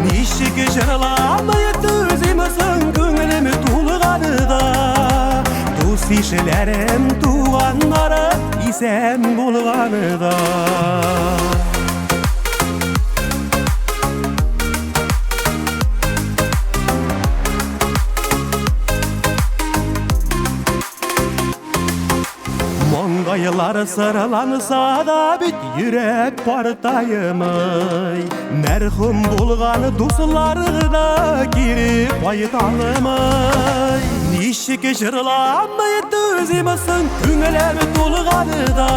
S3: Ничек җырламый түзим соң күңелем тулганда. Дус ишләрем, туганнарым исән булганы да. Маңгайлар сыраланса да бит йөрәк картаймый. Мәрхүм булган дуслары да кире кайта алмый. Ничек җырламый түзим соң күңелем тулганы да.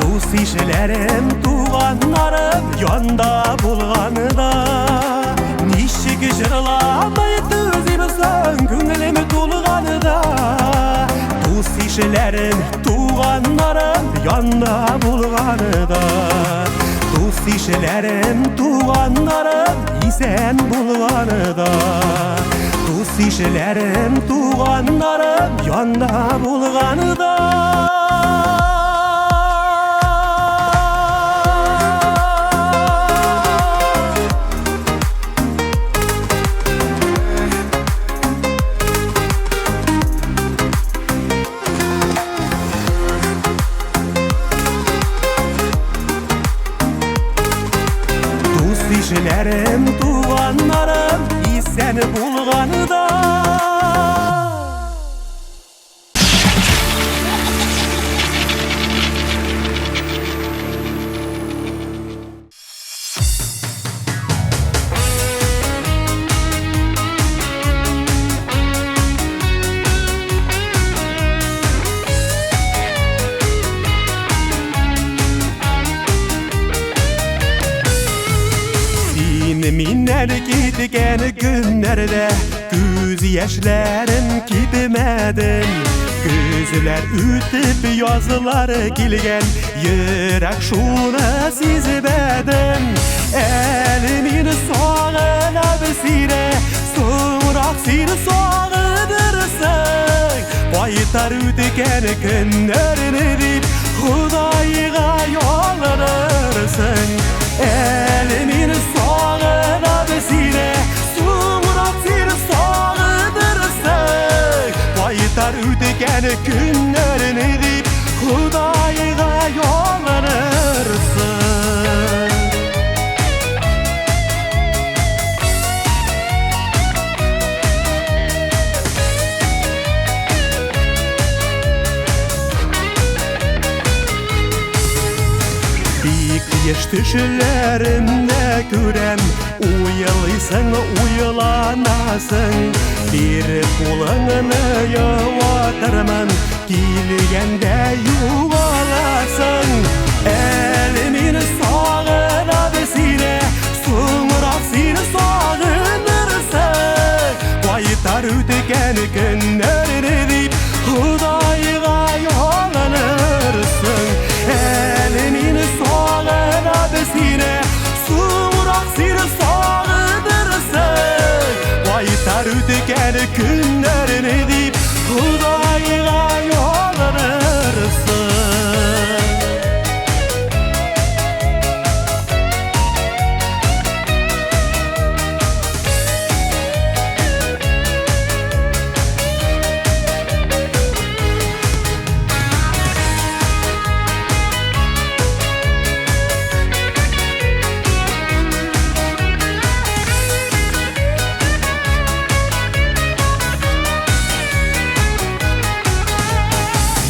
S3: Дус ишләрем, туганнарым янда булганы да. Ничек җырламый түзим соң күңелем тулганы да. Дус ишләрем, туганнарым янда булганы да. Дус ишләрем, туганнарым исән булганы да. Дус ишләрем, туганнарым янда булганы да. Дус ишләрем, туганнарым исән булганы да. Син миннән киткән көннәрдә күз яшьләрем кипмәдем. Көзләр үтеп язлар килгән, йөрәк шуны сизмәдем. Әле мин сагынам сине, соңрак син сагынырсың. Кайтар үткән көннәрне дип Худайга ялынырсың. Әле мин сагынам сине, соңрак син сагынырсың. Кайтар үткән көннәрне дип Худайга ялынырсың. Бик еш төшләремдә күрәм, уйлыйсың, уйланасың. Бир кулыңны юатырмын, килгәндә югаласың. Әле мин сагынам сине, соңрак син сагынырсың. Кайтар үткән көннәрне дип Худайга ялынырсың. Әле мин сагынам сине, соңрак син сагынырсың. Кайтар үткән көннәрне дип Худайга ялынырсың.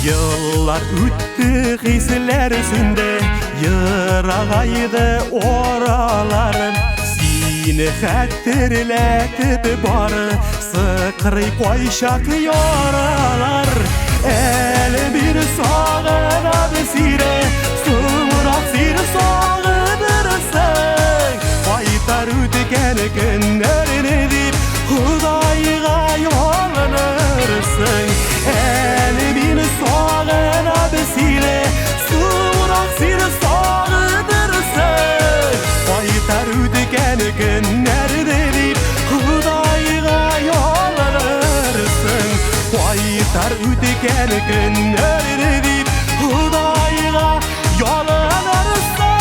S3: Еллар үтте, хисләр сүнде, ерагайды аралар. Сине хәтерләтеп бары сыкрый кайчак яралар. Әле бер сагынам сине, соңрак син сагынырсың. Кайтар үткән көннәрне дип Худайга ялынырсың. Әле мин сагынам сине, соңрак син сагынырсың. Кайтар үткән көннәрне дип Худайга ялынырсың. Кайтар үткән көннәрне дип Худайга ялынырсың.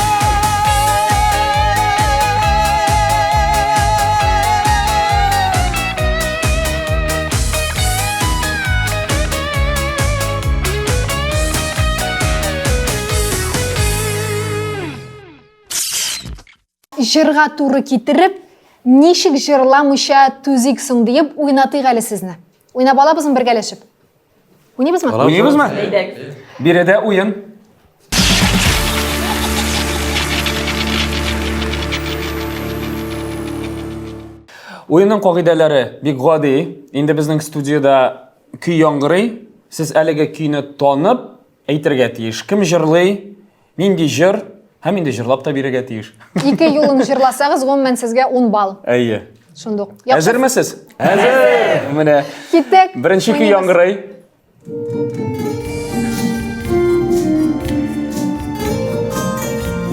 S1: җырга туры китереп, ничек җырламыйча түзик соң диеп уйнатыйк әле сезне. Уйнап алабызмы бергәләшеп? Уйныйбызмы?
S5: Уйныйбызмы? Биредә уен. Уенның кагыйдәләре бик гади. Инде безнең студиядә көй яңгырый. Сез әлеге көйне танып әйтергә тиеш. Кем җырлый, нинди җыр һәм инде җырлап та бирергә тиеш.
S1: Ике юлын җырласагыз, гомумән сезгә 10 балл.
S5: Әйе.
S1: Шундук.
S5: Әзермесез? Әзер. Менә.
S1: Киттек.
S5: Беренче көй яңгырый.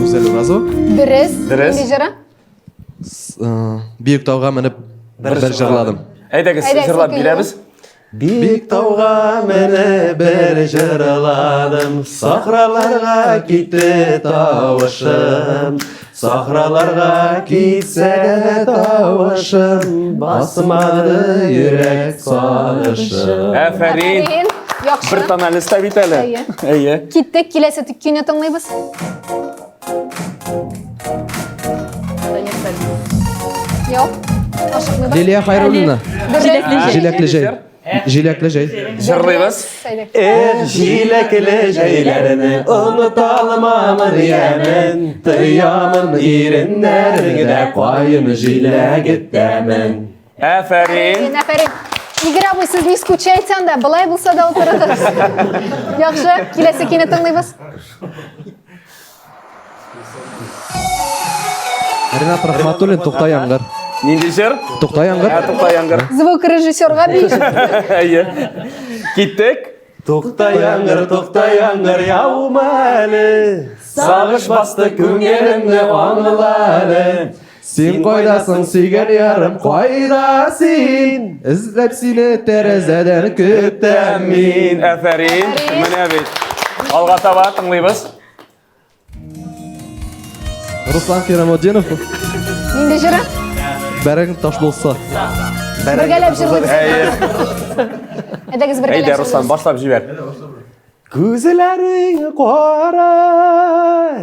S9: Гүзәл Уразова.
S1: Дөрес.
S5: Дөрес.
S1: Нинди җыры?
S9: Биек тауга менеп бер җырладым.
S5: Әйдәгез, җырлап бирәбез.
S4: Биек тауга менеп бер җырладым, сахраларга китте тавышым. Сахраларга китсә дә тавышым, басмады йөрәк сагышым.
S5: Афәрин!
S1: Яхшы.
S5: Бер тональностьта бит әле.
S1: Әйе.
S5: Әйе.
S1: Киттек, киләсе көйне тыңлыйбыз. Юк. Ашыкмыйбыз.
S9: Лилия Хайруллина.
S1: Җиләкле
S9: җәй. Җиләкле җәй. Җиләкле җәй.
S5: Җырлыйбыз.
S4: Эх, җиләкле җәйләрне оныта алмамын ямен, тоямын иреннәреңдә каен җиләге тәмен.
S5: Афәрин.
S1: Афәрин. Игорь абый, сез не скучайте анда, былай булса да утырыгыз. Яхшы, киләсе көйне тыңлыйбыз.
S9: Ренат Рахматуллин, Тукта яңгыр.
S5: Нинди җыр?
S9: Тукта яңгыр.
S5: Ә, Тукта яңгыр.
S1: Звукорежиссерга биш.
S5: Әйе. Киттек.
S4: Тукта яңгыр, тукта яңгыр, яума әле. Сагыш басты күңелемне, аңла әле.
S9: Син кайдасың, сөйгән ярым, кайда син? Эзләп сине тәрәзәдән көтәм
S5: мин. Афәрин. Менә бит. Алга таба тыңлыйбыз.
S9: Руслан Кирамутдинов.
S1: Нинди җыры?
S9: Бәрәң таш булса.
S1: Бергәләп җырлыйбыз. Әйдәгез бергәләп.
S5: Әйдә, Руслан, башлап җибәр.
S4: Күзләрең кара,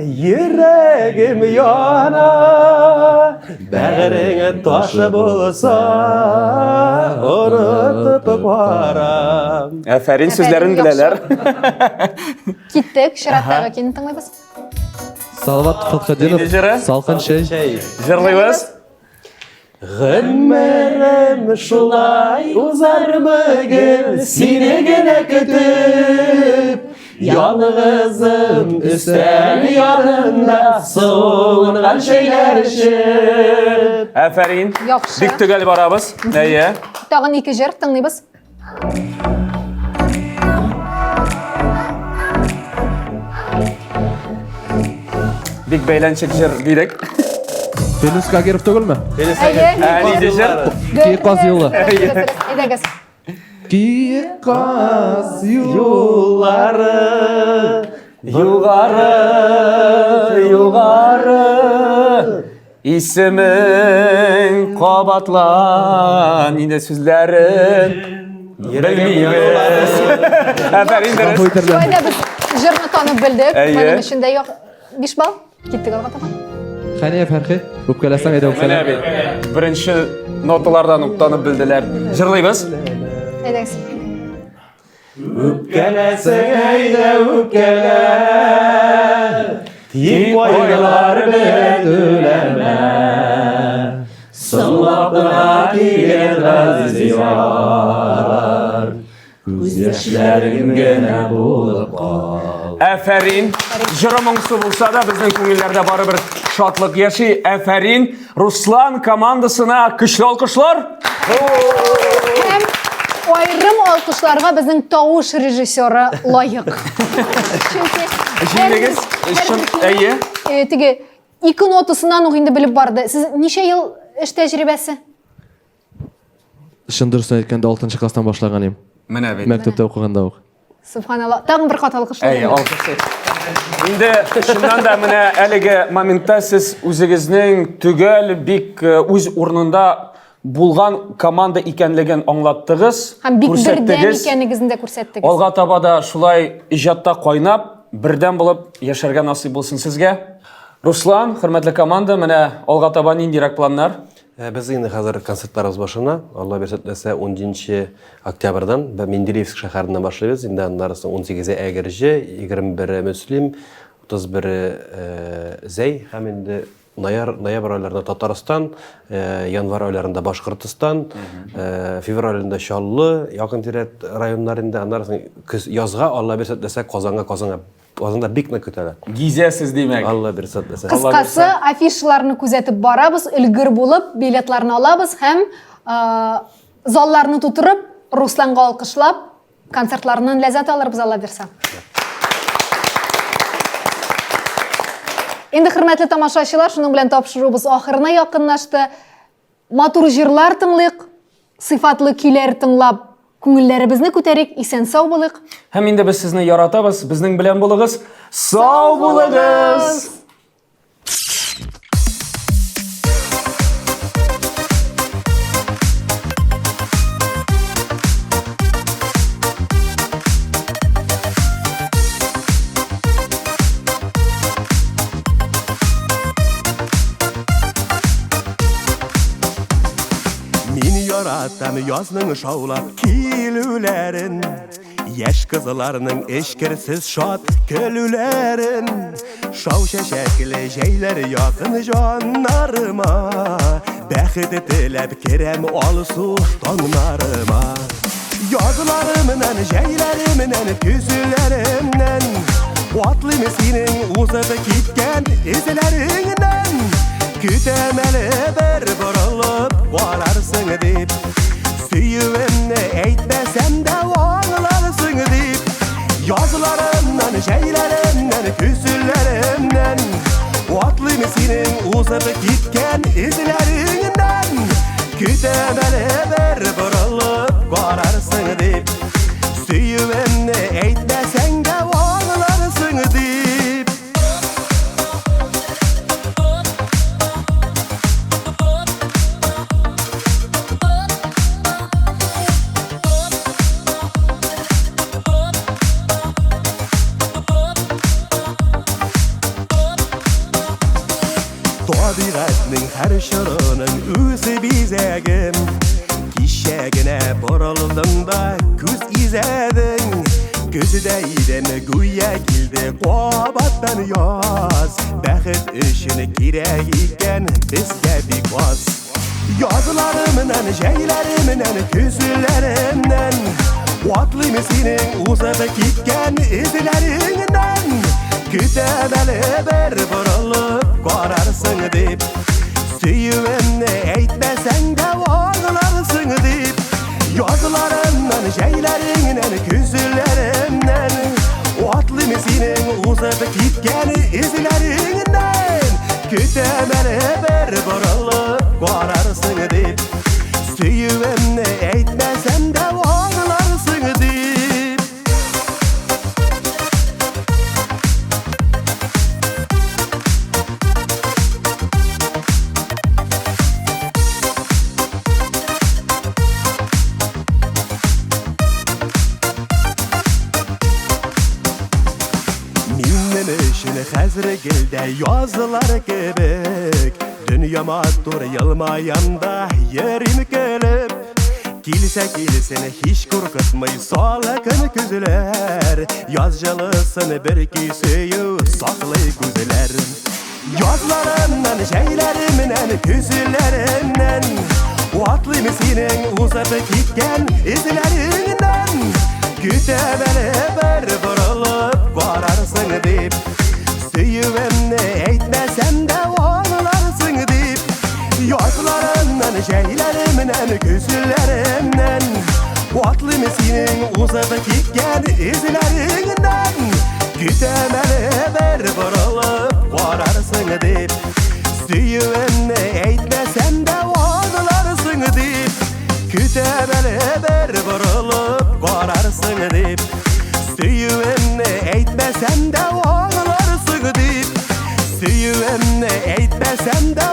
S4: йөрәгем яна, бәгырең таш булса, онытып барам.
S5: Афәрин, сүзләрен беләләр.
S1: Киттек, чираттагы көйне тыңлыйбыз.
S9: Салават Фәтхетдинов, Салкын чәй.
S5: Җырлыйбыз.
S4: Гомерем шулай узармы гел сине генә көтеп Ялгызым өстәл янында суынган чәйләр эчеп
S5: Афәрин.
S1: Яхшы.
S5: Бик төгәл барабыз. Әйе.
S1: Тагын ике җыр тыңлыйбыз.
S5: Бик бәйләнчек җыр дидек.
S9: Филүс Кагиров түгелме?
S1: Әйе.
S5: Ә, нинди җыр?
S9: Киек каз юлы.
S1: Әйдәгез.
S9: Киек каз
S4: юллары
S5: Югары, югары Исемең кабатла, нинди сүзләрен белмибез. Афәрин, дөрес.
S1: Шулай да без җырны танып белдек.
S5: Әйе.
S1: Моның өчен дә як 5 балл. Киттек алга таба.
S9: Хәния Фәрхи, үпкәләсәң әйдә
S5: Менә
S9: үпкәлә.
S5: бит. Беренче ноталардан ук танып белделәр. Җырлыйбыз.
S1: Әйдәгез.
S4: Үпкәләсәң әйдә үпкәлә Тик кайгылар белән түләмә Соңлап кына килгән газиз яр Күз яшьләрең генә булып кал
S5: Афәрин. Җыры моңсу булса да, безнең күңелләрдә барыбер шатлык яши. Афәрин. Руслан командасына көчле алкышлар.
S1: Һәм аерым алкышларга безнең тавыш режиссеры лаек. Чөнки
S5: Җиңегез, чын, әйе.
S1: Э, теге ике нотасыннан ук инде белеп барды. Сез ничә ел эш тәҗрибәсе?
S9: Чын дөресен әйткәндә, 6 класстан башлаган идем.
S5: Менә бит.
S9: Мәктәптә укыганда ук.
S1: Субханалла. Тагын бер кат алкышлар.
S5: Әйе, алкышлыйк. Инде чыннан да менә әлеге моментта сез үзегезнең төгәл бик э, үз урынында булган команда икәнлеген аңлаттыгыз,
S1: Һәм бик бердәм
S5: күрсәттегез.
S1: икәнегезне дә күрсәттегез.
S5: Алга таба да шулай иҗатта кайнап, бердәм булып яшәргә насыйп булсын сезгә. Руслан, хөрмәтле команда, менә алга таба ниндирәк планнар?
S4: Э, без инде хәзер концертларыбыз башлана. Алла бирсә теләсә 17 октябрьдан Менделеевск шәһәреннән башлыйбыз. Инде аннары соң 18-е Әгерҗе, 21-е Мөслим, 31-е э, Зәй һәм инде ноябрь, ноябрь айларында Татарстан, э, январь айларында Башкортостан, февраль айларында Чаллы, якын тирә районнар инде аннары соң көз язга Алла бирсә теләсә Казанга, Казанга Казанда бик нык көтәләр.
S5: Гизәсез димәк.
S4: Алла бирсә теләсә.
S1: Кыскасы, афишаларны күзәтеп барабыз, өлгер булып, билетларны алабыз һәм залларны тутырып, Русланга алкышлап, концертларыннан ләззәт алырбыз, Алла бирсә. Инде хөрмәтле тамашачылар, шуның белән тапшыруыбыз ахырына якынлашты. Матур җырлар тыңлыйк, сыйфатлы көйләр тыңлап, күңелләребезне күтәрик, исән-сау булыйк.
S5: Һәм инде без сезне яратабыз, безнең белән булыгыз. Сау булыгыз!
S3: Мин яратам язның шаулап килүләрен, Яшь кызларның эчкерсез шат көлүләрен. Шау чәчәкле җәйләр якын җаннарыма, Бәхет теләп керәм алсу таңнарыма. Язларымнан, җәйләремнән, көзләремнән Атлыйм синең узып киткән эзләреңнән. Көтәм әле бер борылып карарсың дип, Сөюемне әйтмәсәм дә аңларсың дип. Язларымнан, җәйләремнән, көзләремнән Атлыйм синең узып киткән эзләреңнән. Көтәм әле бер борылып карарсың дип, Сөюемне әйтмәсәң дә аңларсың дип. Табигатьнең һәр чорының үзе бизәген. Кичә генә борылдың да күз изәдең. Көздә идем гүя килде кабаттан яз. Бәхет өчен кирәк икән безгә бик аз. Язларымнан, җәйләремнән, көзләремнән Атлыйм синең узып киткән эзләреңнән. Көтәм әле бер борылып карарсың дип, Сөюемне әйтмәсәң дә аңларсың дип. Язларымнан, җәйләреңнән, көзләремнән Атлыйм синең узып киткән эзләреңнән. Көтәм әле бер борылып карарсың дип, Сөюемне әйтмәсәм дә аңларсың дип. Минем өчен хәзер гел дә язлар кебек, Дөнья матур елмаям да йөрим көлеп. Килсә килсен һич куркытмый салкын көзләр, Яз җылысын бер көй сөю саклый күзләр. Язларымнан, җәйләремнән, көзләремнән Атлыйм синең узып киткән эзләреңнән. Көтәм әле бер борылып карарсың дип, Сөюемне әйтмәсәм дә аңларсың дип. Язларымнан, җәйләремнән, көзләремнән Атлыйм синең узып киткән эзләреңнән. Көтәм әле бер борылып карарсың дип, Сөюемне әйтмәсәм дә аңларсың дип. Көтәм әле бер борылып карарсың дип, Сөюемне әйтмәсәм дә аңларсың дип. Сөюемне әйтмәсәм дә